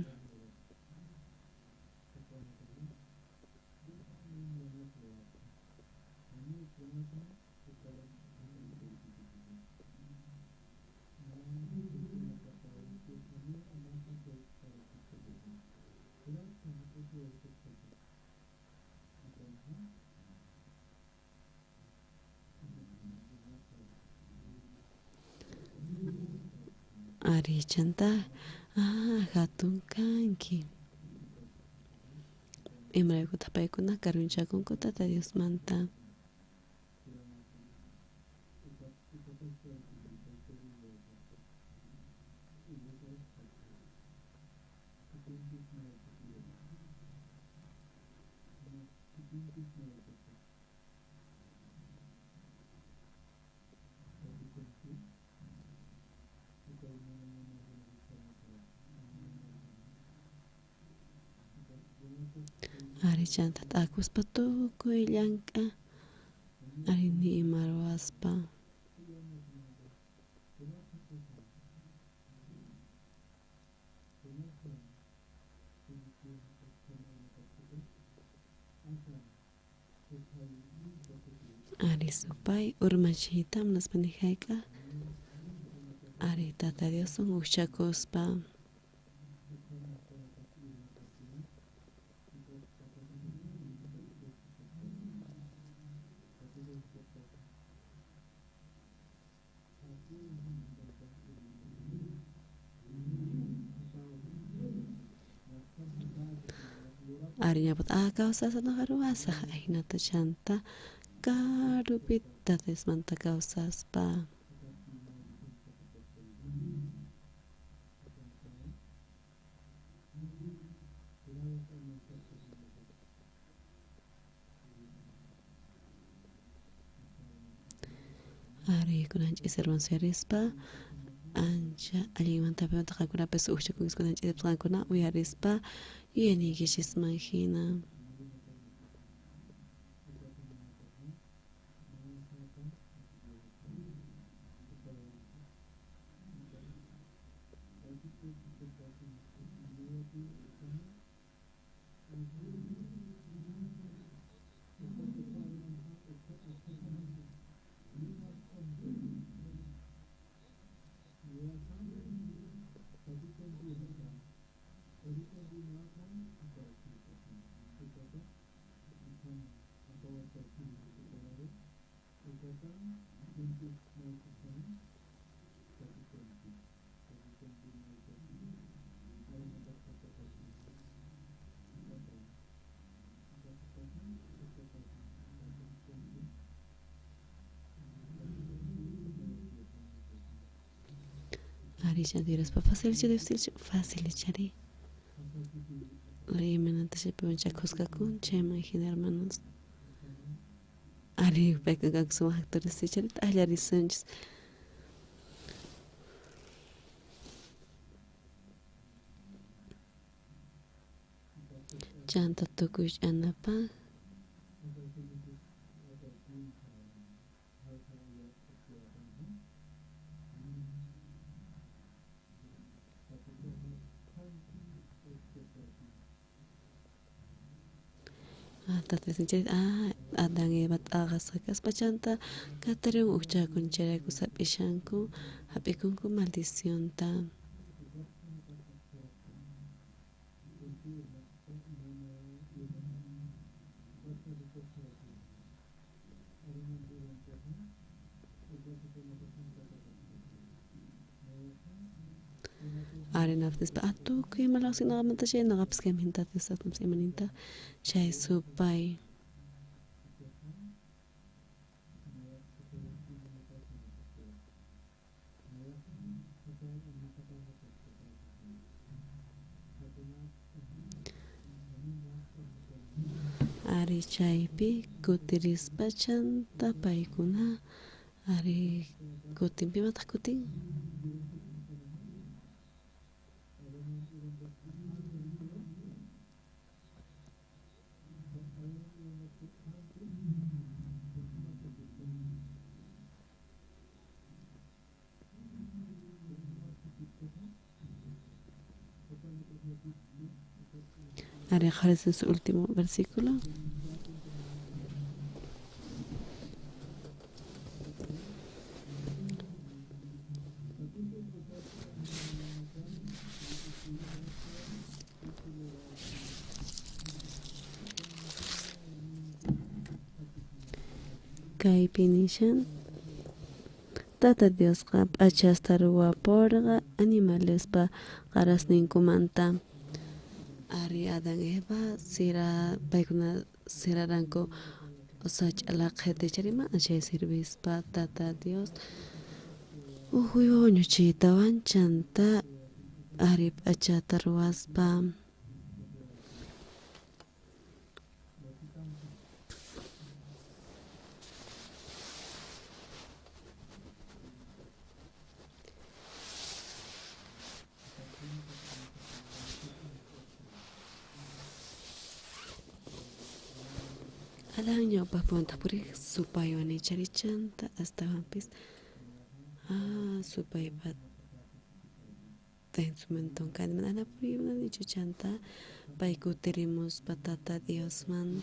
Ari chanta jatun kanki. Imaraykutaq paykuna karunchakunku Tata Diosmanta. Ari chanta t'akuspa tukuy llank'a ari ni ima ruwaspa. Ari supay urmachiyta munaspa ni jayk'aq ari Tata Dioswan ujchakuspa. Ari ñapata kawsasaq noqa ruwasaq ajinata chanta karupi Tata Diosmanta kawsaspa. Ari kunanchis hermanos uyarispa ancha allinmanta qankunapis ujchakunkichis kunanchis qankuna uyarispa yuyaniykichisman hina. Ari chantiraspa fácil difícil fácil chari. Ari imaynata chaypiwan chakusqakun chayman hina hermanos. Ari paykunaka sumaq actores chari t'aqllarisunchis. Chanta tukuy ch'anapaj. Adán Eva t'aqasqa kaspa chanta katarin ujchakun chayrayku sap'ishanku hap'ikunku maldicionta. Arinaptispa tukuy ima lawsi noqamanta chay noqapis kayminta imaninta chay supay. Ari chaypi kutirispa chanta paykuna ari kutin pimataq kutin. Ari en su último versículo. Kaypi nishan Tata Diosqa p'achasta ruwaporqa animalespa qarasninkumanta. Ari Adán Eva sira paykuna siraranku sach'a laqhita charima chay sirvispa Tata Dios uj uywa wañuchiytawan chanta ari p'achata ruwaspa. Adán ñawpaqpimanta puriq supaywan icharichanta astawanpis supaypa instrumenton kani mana puriymunanichu chanta pay kutirimuspa Tata Diosman.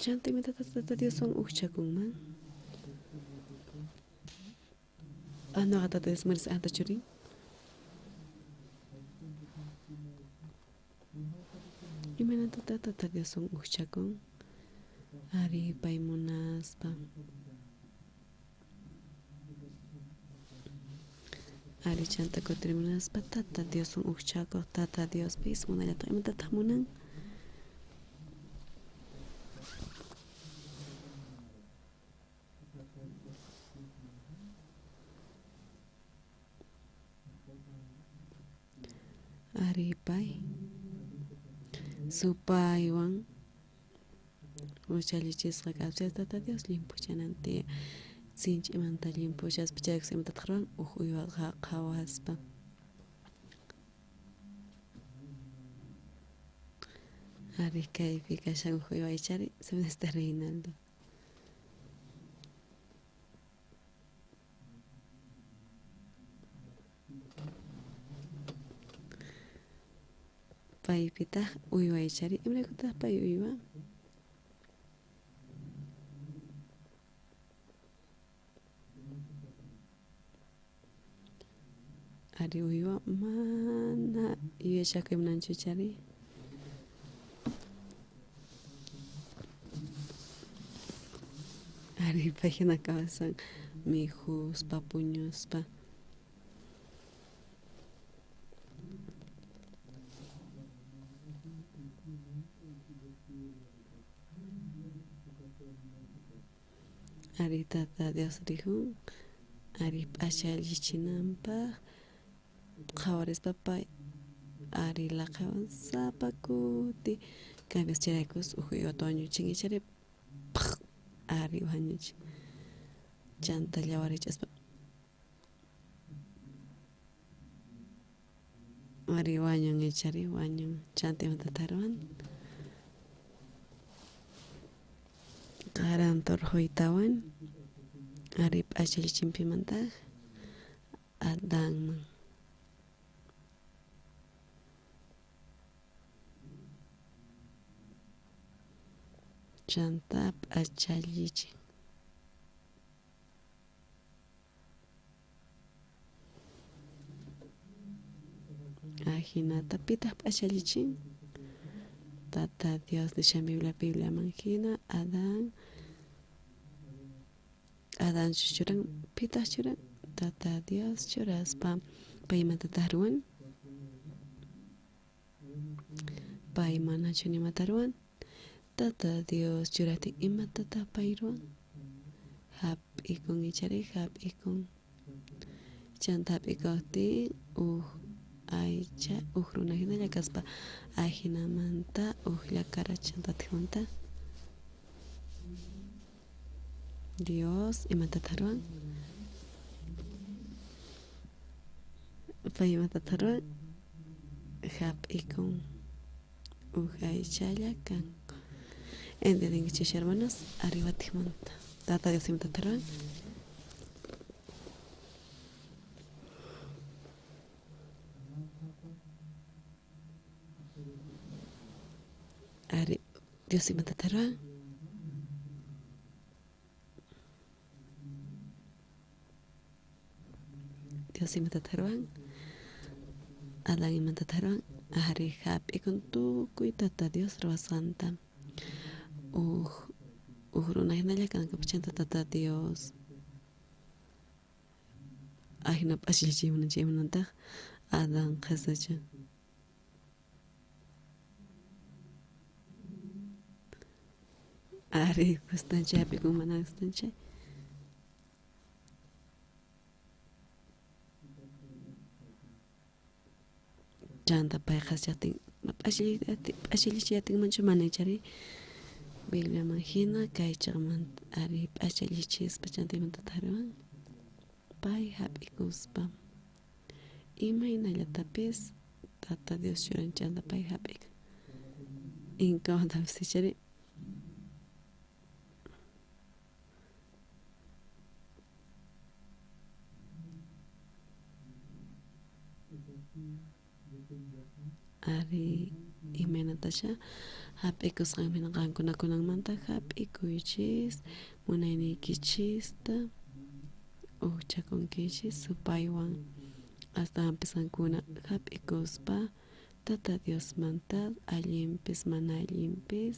Chanta imatataq Tata Dioswan ujchakunman. Noqa Tata Dios muris anta churin. Imaynatata Tata Dioswan ujchakun. Ari pay munaspa. Ari chanta kutirimunaspa Tata Dioswan ujchakuq Tata Diospis munallataq imatataq munan. Ari pay supaywan uchallichisqa kaspa Tata Dios llimpuchanan tiyan sinch'imanta llimpuchaspa chaykus imatataq ruwan uj uywa qhawaspa. Ari kaypi kashan uj uywa ichari se me está Reinaldo. Paypitaq uywa ichari imaraykutaq pay uywa. Ari uywa mana yuyashakuy munanchu ichari. Ari pay hina kawsan mikhuspa puñuspa. Ari Tata Dios rihun ari p'achallichinanpaq qhawarispa pay ari laqhawan sapa kuti cambios chayraykus uj uywata wañuchin ichari ari wañuchin chanta llawarichaspa. Ari wañun ichari wañun chanta imatataq ruwan qaran torjoytawan ari p'achallichinpimantaq Adanman. Chanta p'achallichin. Ajinata pitaq p'achallichin Tata Dios nishan Biblia Bibliaman hina Adán Adán churan pitaq churan Tata Dios churaspa paymantataq ruwan pay manachu nimata ruwan Tata Dios churajtin imatataq pay ruwan hap'ikun ichari hap'ikun chanta hap'ikuqtin uj aycha uj runa hinalla kaspa ajinamanta ujlla kara chantatijmanta Dios imatataq ruwan pay imatataq ruwan hap'ikun uj aychalla kanku. ¿Entendinkichis hermanos? Arriba tijmanta. Tata Dios imatataq ruwan Ari Dios imatataq ruwan Dios imatataq ruwan Adán imatataq ruwan ari hap'ikun tukuy Tata Dios ruwasqanta uj uj runa hinalla kanku chanta Tata Dios ajina p'achallichiy chaymantataq Adán qhasachan. Ari gustanchay hap'ikun mana gustanchay. Chanta pay qhasachaqtin p'achallichiyatinmanchu mana ichari Bibliaman hina kaychaqmanta ari p'achallichispa chanta imatataq ruwan pay hap'ikuspa imaynallatapis Tata Dios churan chanta pay hap'ikun inkamantapis ichari ari imaynatacha hap'ikusqanmi qankuna kunanmanta hap'ikuychis munayniykichista ujchakunkichis supaywan astawanpis qankuna hap'ikuspa Tata Diosmanta allinpis mana allinpis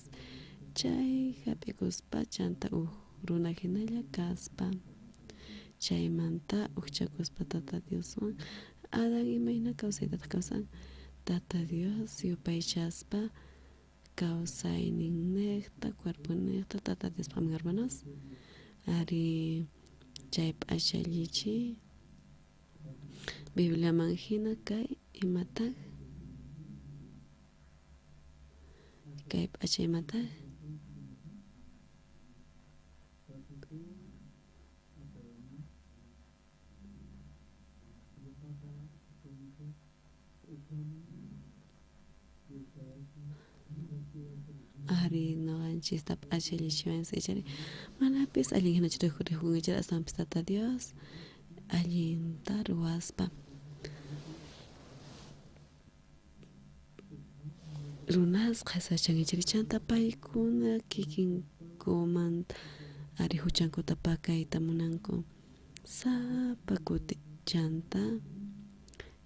chay hap'ikuspa chanta uj runa hinalla kaspa chaymanta ujchakuspa Tata Dioswan Adán imayna kawsaytataq kawsan Tata Dios yupaychaspa kawsayninnejta cuerponiqta Tata Diospaqmi hermanos ari chay p'achallichiy Bibliaman hina kay imataq kay p'acha imataq ari noqanchista p'achallichiwanchis ichari manapis allin hinachu rikhurikun ichari astawanpis Tata Dios allinta ruwaspa runas qhasachan ichari chanta paykuna kikinkumanta ari huchankuta pakayta munanku sapa kuti chanta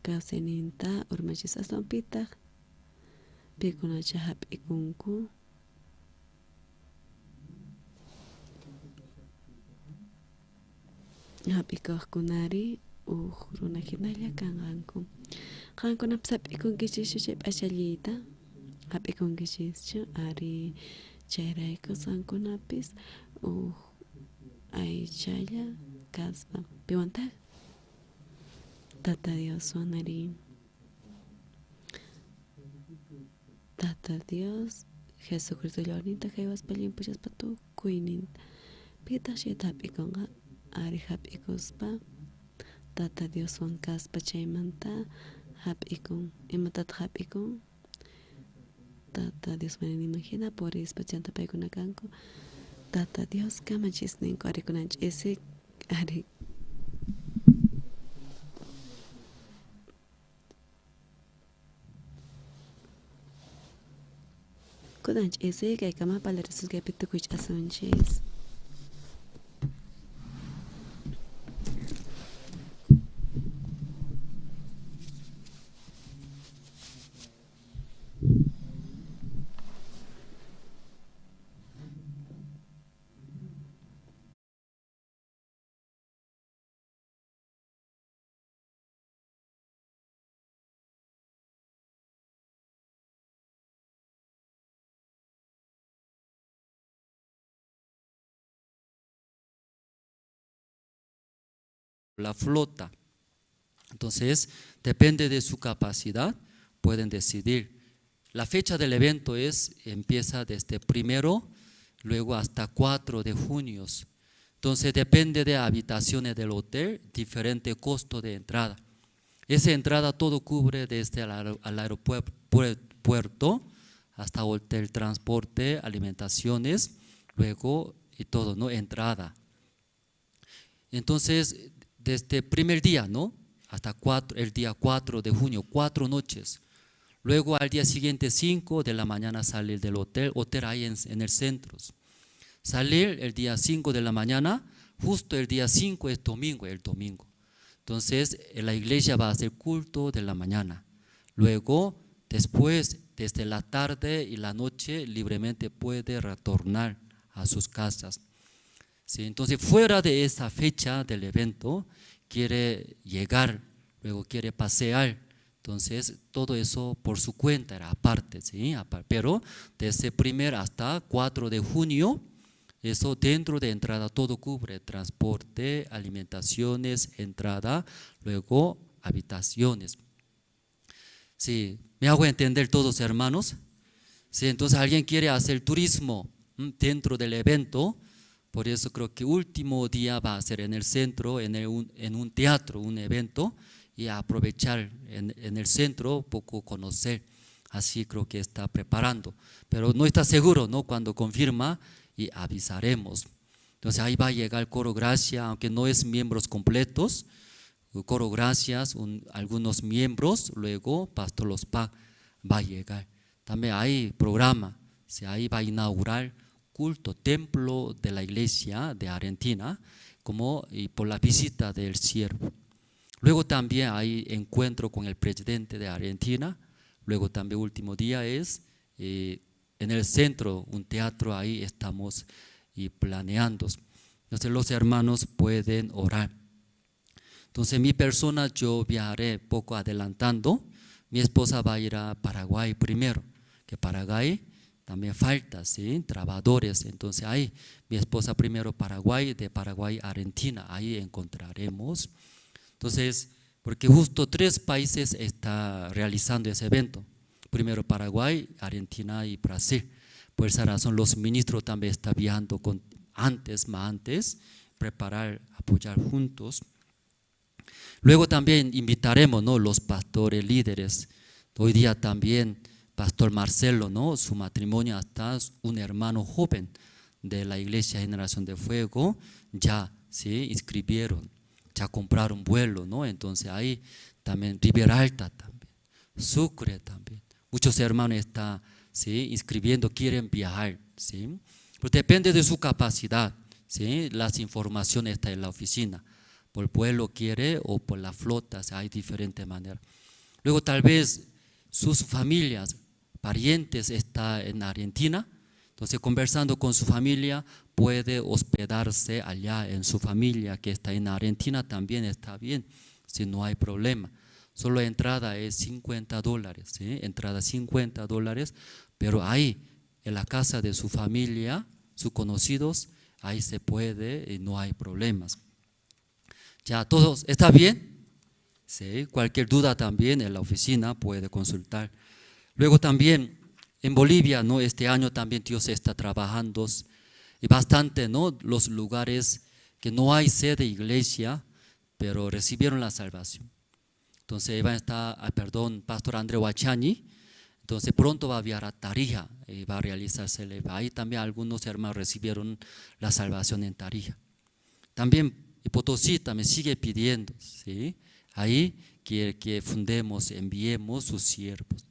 kawsayninta urmachis aswanpitaq pikunacha hap'ikunku hap'ikuqkunari uj runa hinalla kanqanku qankunapis hap'ikunkichischu chay p'achalliyta hap'ikunkichischu ari chayrayku qankunapis uj aychalla kaspa piwantaq Tata Dioswan ari Tata Dios Jesucristo llawninta haywaspa llimpuchaspa tukuyninta pitaq chayta hap'ikunqa ari hap'ikuspa Tata Dioswan kaspa chaymanta Jap'ikun. Imatataq jap'ikun? Tata Dios munayninman jina purispa chanta paykuna kanku. Tata Dios kamachisninku ari kunan ch'isi ari. Kunan ch'isi kaykama parlarisusqaypi tukuy ch'asunchis. La flota. Entonces, depende de su capacidad, pueden decidir. La fecha del evento empieza desde 1, luego hasta 4 de junio. Entonces, depende de habitaciones del hotel, diferente costo de entrada. Esa entrada todo cubre desde el al aeropuerto hasta hotel, transporte, alimentaciones, luego y todo, ¿no? Entrada. Entonces, desde el primer día, ¿no? Hasta el día 4 de junio, 4 noches. Luego al día siguiente, 5 de la mañana, salir del hotel, hotel ahí en el centro. Salir el día 5 de la mañana, justo el día 5 es domingo, el domingo. Entonces, en la iglesia va a hacer culto de la mañana. Luego, después, desde la tarde y la noche, libremente puede retornar a sus casas. ¿Sí? Entonces, fuera de esa fecha del evento, quiere llegar, luego quiere pasear. Entonces, todo eso por su cuenta era aparte, ¿sí? Pero desde 1 hasta 4 de junio, eso dentro de entrada todo cubre, transporte, alimentaciones, entrada, luego habitaciones. Sí, ¿me hago entender todos, hermanos? Sí, entonces alguien quiere hacer turismo, dentro del evento, por eso creo que último día va a ser en el centro, en un teatro, un evento, y aprovechar en el centro, poco conocer. Así creo que está preparando. Pero no está seguro, ¿no? Cuando confirma y avisaremos. Entonces ahí va a llegar el Coro Gracia, aunque no es miembros completos, el Coro Gracias, algunos miembros, luego Pastor Los Pa va a llegar. También hay programa, ahí va a inaugurar culto, templo de la iglesia de Argentina, como y por la visita del siervo. Luego también hay encuentro con el presidente de Argentina. Luego también último día es en el centro, un teatro, ahí estamos y planeando. Entonces los hermanos pueden orar. Entonces mi persona, yo viajaré poco adelantando. Mi esposa va a ir a Paraguay primero, que Paraguay también falta, ¿sí? Trabajadores. Entonces ahí mi esposa primero Paraguay, de Paraguay a Argentina, ahí encontraremos. Entonces, porque justo 3 países está realizando ese evento. Primero Paraguay, Argentina y Brasil. Por esa razón los ministros también están viajando con, antes, más antes, preparar, apoyar juntos. Luego también invitaremos, ¿no?, los pastores líderes. Hoy día también Pastor Marcelo, ¿no?, su matrimonio hasta un hermano joven de la Iglesia Generación de Fuego, ya se inscribieron, ya compraron vuelo, ¿no? Entonces ahí también Riberalta también, Sucre también. Muchos hermanos están, ¿sí?, inscribiendo, quieren viajar, ¿sí? Pero depende de su capacidad, ¿sí? Las informaciones están en la oficina. Por vuelo quiere o por la flota, hay diferentes maneras. Luego tal vez sus familias, parientes están en Argentina, entonces conversando con su familia puede hospedarse allá en su familia que está en Argentina, también está bien, si no hay problema. Solo entrada es cincuenta dólares, ¿sí? Entrada cincuenta dólares, pero ahí en la casa de su familia, sus conocidos, ahí se puede y no hay problemas. Ya todos, ¿está bien? Sí, cualquier duda también en la oficina puede consultar. Luego también en Bolivia, ¿no? Este año también Dios está trabajando y bastante, ¿no? Los lugares que no hay sede de iglesia, pero recibieron la salvación. Entonces va a estar, ah, perdón, Pastor André Huachani. Entonces pronto va a viajar a Tarija y va a realizarse. Ahí también algunos hermanos recibieron la salvación en Tarija. También y Potosí también sigue pidiendo, ¿sí? Ahí quiere que fundemos, enviemos sus siervos.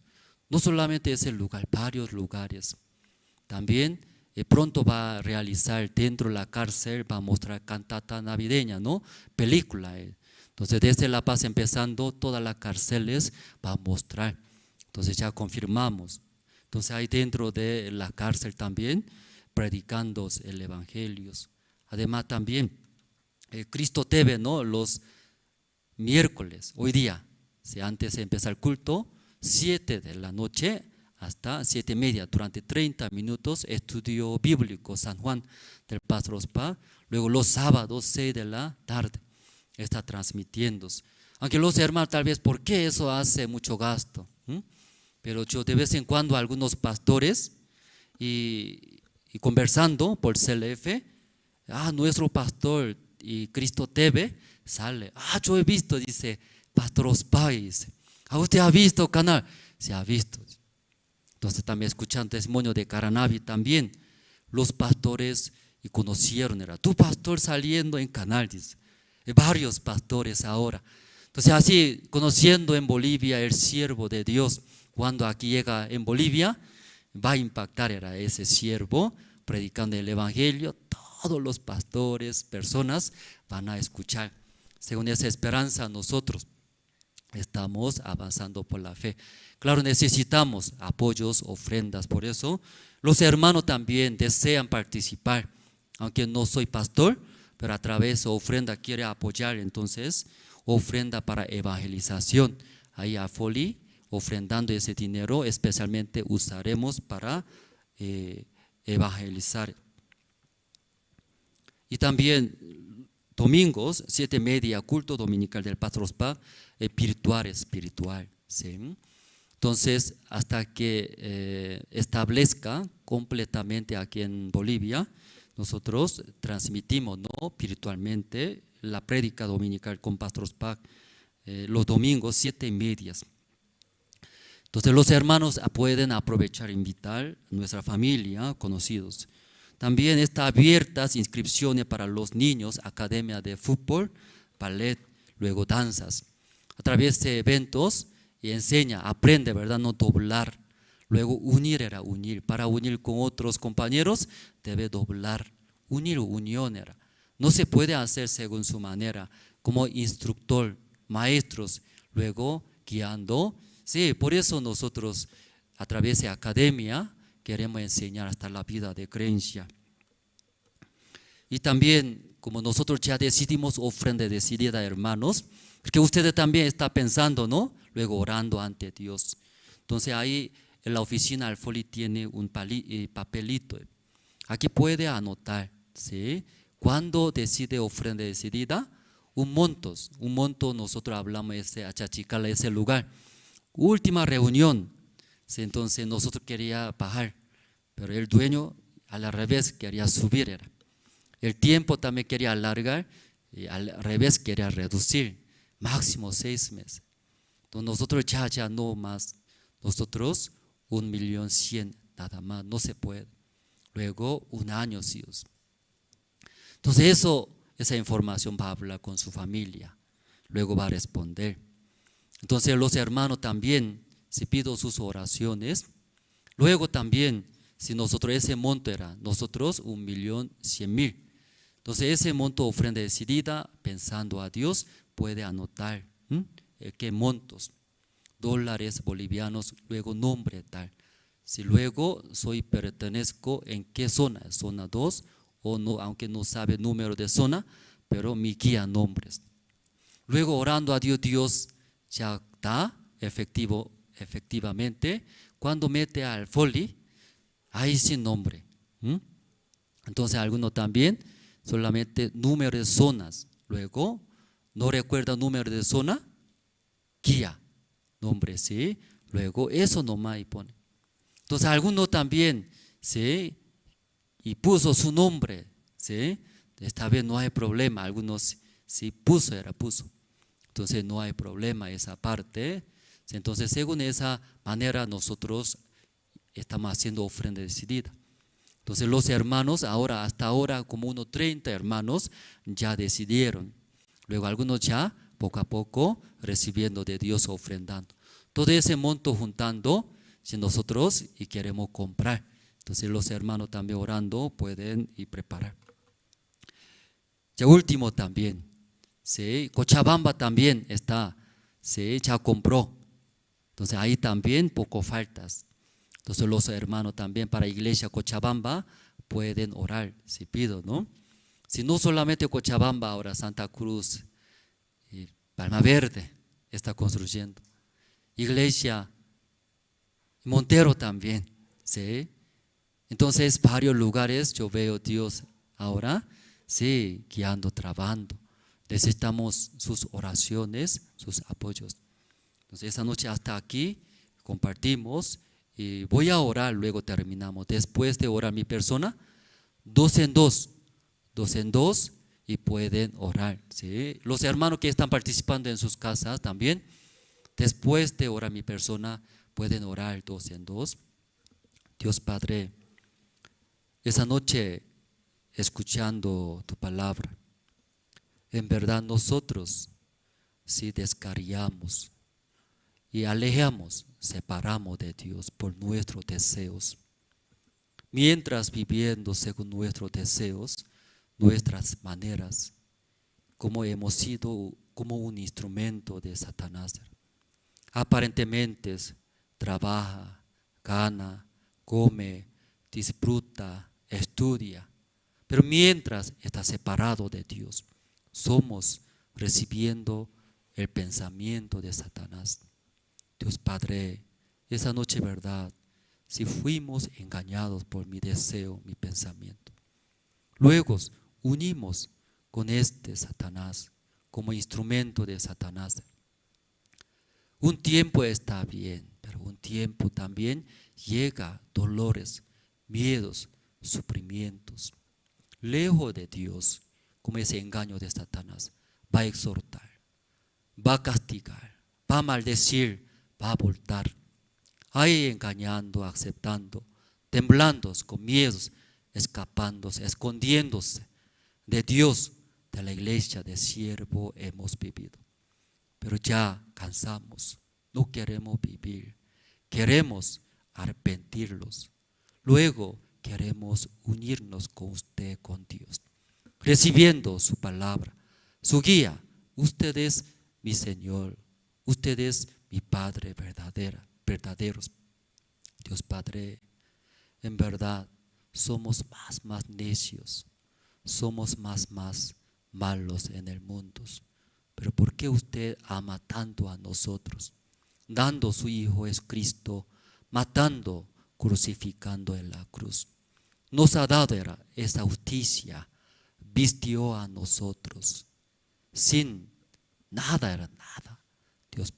No solamente ese lugar, varios lugares. También pronto va a realizar dentro de la cárcel, va a mostrar cantata navideña, ¿no? Película. Entonces desde La Paz empezando, todas las cárceles va a mostrar. Entonces ya confirmamos. Entonces ahí dentro de la cárcel también, predicando el evangelio. Además también, Cristo TV, ¿no? Los miércoles, hoy día, si antes de empezar el culto, 7 de la noche hasta 7:30, durante 30 minutos, estudio bíblico San Juan del Pastor Ospa. Luego los sábados, 6 de la tarde, está transmitiéndose. Aunque los hermanos tal vez, ¿por qué eso hace mucho gasto? Pero yo de vez en cuando algunos pastores y conversando por CLF, nuestro pastor y Cristo TV sale. Ah, yo he visto, dice, Pastor Ospa, dice. Ah, ¿usted ha visto canal? Se ha visto. Entonces también escuchan testimonio de Caranavi también. Los pastores y conocieron, era tu pastor saliendo en canal, dice. Varios pastores ahora. Entonces así, conociendo en Bolivia el siervo de Dios, cuando aquí llega en Bolivia, va a impactar, era ese siervo predicando el evangelio, todos los pastores, personas van a escuchar. Según esa esperanza, nosotros estamos avanzando por la fe. Claro, necesitamos apoyos, ofrendas, por eso los hermanos también desean participar, aunque no soy pastor, pero a través de ofrenda quiere apoyar, entonces ofrenda para evangelización. Ahí a Foli, ofrendando ese dinero, especialmente usaremos para evangelizar. Y también domingos, 7:30, culto dominical del Pastor Ospa, espiritual, ¿sí? Entonces, hasta que establezca completamente aquí en Bolivia, nosotros transmitimos, ¿no?, virtualmente la prédica dominical con Pastor Ospa, los domingos, 7:30. Entonces, los hermanos pueden aprovechar, invitar a nuestra familia, conocidos. También está abiertas inscripciones para los niños, academia de fútbol, ballet, luego danzas. A través de eventos y enseña, aprende, ¿verdad? No doblar. Luego unir era unir. Para unir con otros compañeros debe doblar. Unir, unión era. No se puede hacer según su manera, como instructor, maestros, luego guiando. Sí, por eso nosotros a través de academia queremos enseñar hasta la vida de creencia. Y también, como nosotros ya decidimos ofrenda decidida, hermanos, porque ustedes también están pensando, ¿no? Luego orando ante Dios. Entonces ahí en la oficina Alfoli tiene un papelito. Aquí puede anotar, ¿sí? Cuando decide ofrenda decidida, un monto nosotros hablamos ese Achachicala, ese lugar. Última reunión, ¿sí? Entonces nosotros quería bajar, pero el dueño al revés quería subir. Era. El tiempo también quería alargar y al revés quería reducir, máximo 6 meses. Entonces nosotros ya no más, nosotros 1.100.000 nada más, no se puede. Luego un año, sí. Entonces esa información va a hablar con su familia, luego va a responder. Entonces los hermanos también, si pido sus oraciones, luego también, si nosotros ese monto era, nosotros 1.100.000. Entonces ese monto ofrenda decidida, pensando a Dios, puede anotar, qué montos, dólares bolivianos, luego nombre tal. Si luego soy pertenezco en qué zona, zona 2 o no, aunque no sabe número de zona, pero mi guía nombres. Luego orando a Dios, Dios ya da efectivamente. Cuando mete al foli, ahí sin nombre. Entonces alguno también solamente número de zonas. Luego no recuerda número de zona, guía, nombre, ¿sí? Luego eso nomás y pone. Entonces alguno también, ¿sí? Y puso su nombre, ¿sí? Esta vez no hay problema, algunos sí puso, era puso. Entonces no hay problema esa parte. Entonces, según esa manera, nosotros estamos haciendo ofrenda decidida. Entonces, los hermanos, ahora, hasta ahora, como unos 30 hermanos ya decidieron. Luego, algunos ya, poco a poco, recibiendo de Dios, ofrendando. Todo ese monto juntando, si nosotros y queremos comprar. Entonces, los hermanos también orando pueden y preparar. Ya último también, ¿sí? Cochabamba también está, ¿sí? Ya compró. Entonces ahí también poco faltas. Entonces los hermanos también para iglesia Cochabamba pueden orar, si pido, ¿no? Si no solamente Cochabamba, ahora Santa Cruz y Palma Verde está construyendo. Iglesia Montero también, ¿sí? Entonces varios lugares yo veo Dios ahora, sí, guiando, trabajando. Necesitamos sus oraciones, sus apoyos. Entonces esa noche hasta aquí compartimos y voy a orar, luego terminamos. Después de orar mi persona, dos en dos, dos en dos y pueden orar, ¿sí? Los hermanos que están participando en sus casas también, después de orar mi persona, pueden orar dos en dos. Dios Padre, esa noche escuchando tu palabra, en verdad nosotros si descarriamos y alejamos, separamos de Dios por nuestros deseos. Mientras viviendo según nuestros deseos, nuestras maneras, como hemos sido como un instrumento de Satanás. Aparentemente trabaja, gana, come, disfruta, estudia, pero mientras está separado de Dios, somos recibiendo el pensamiento de Satanás. Dios Padre, esa noche, verdad, si fuimos engañados por mi deseo, mi pensamiento, luego unimos con este Satanás como instrumento de Satanás. Un tiempo está bien, pero un tiempo también llega dolores, miedos, sufrimientos. Lejos de Dios, como ese engaño de Satanás, va a exhortar, va a castigar, va a maldecir, va a voltar. Ahí engañando, aceptando, temblando, con miedos, escapándose, escondiéndose de Dios, de la iglesia, de siervo hemos vivido. Pero ya cansamos, no queremos vivir, queremos arrepentirlos. Luego queremos unirnos con usted, con Dios, recibiendo su palabra, su guía. Usted es mi Señor, usted es mi Padre verdaderos. Dios Padre, en verdad somos más necios, somos más malos en el mundo. Pero ¿por qué usted ama tanto a nosotros? Dando su Hijo Jesucristo, matando, crucificando en la cruz. Nos ha dado esa justicia, vistió a nosotros, sin nada era nada. Dios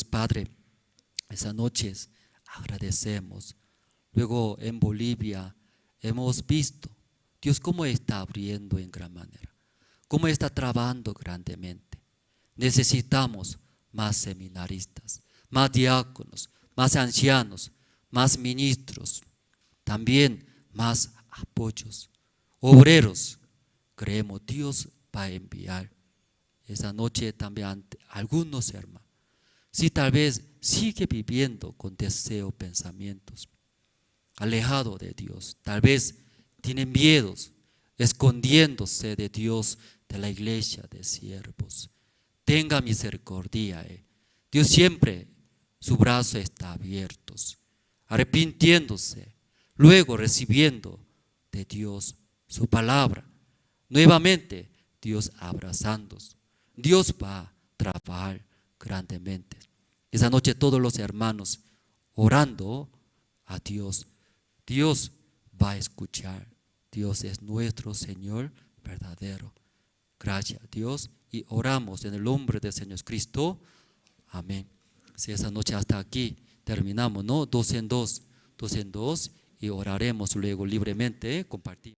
Padre, esas noches agradecemos. Luego en Bolivia hemos visto Dios cómo está abriendo en gran manera, cómo está trabajando grandemente. Necesitamos más seminaristas, más diáconos, más ancianos, más ministros, también más apoyos, obreros. Creemos Dios va a enviar. Esa noche también algunos hermanos, si tal vez sigue viviendo con deseo, pensamientos, alejado de Dios, tal vez tienen miedos, escondiéndose de Dios, de la iglesia de siervos. Tenga misericordia. Dios siempre, su brazo está abierto, arrepintiéndose, luego recibiendo de Dios su palabra. Nuevamente, Dios abrazándose. Dios va a trabajar grandemente. Esa noche todos los hermanos orando a Dios. Dios va a escuchar. Dios es nuestro Señor verdadero. Gracias a Dios y oramos en el nombre del Señor Cristo. Amén. Si esa noche hasta aquí terminamos, ¿no? Dos en dos, dos en dos y oraremos luego libremente, compartimos.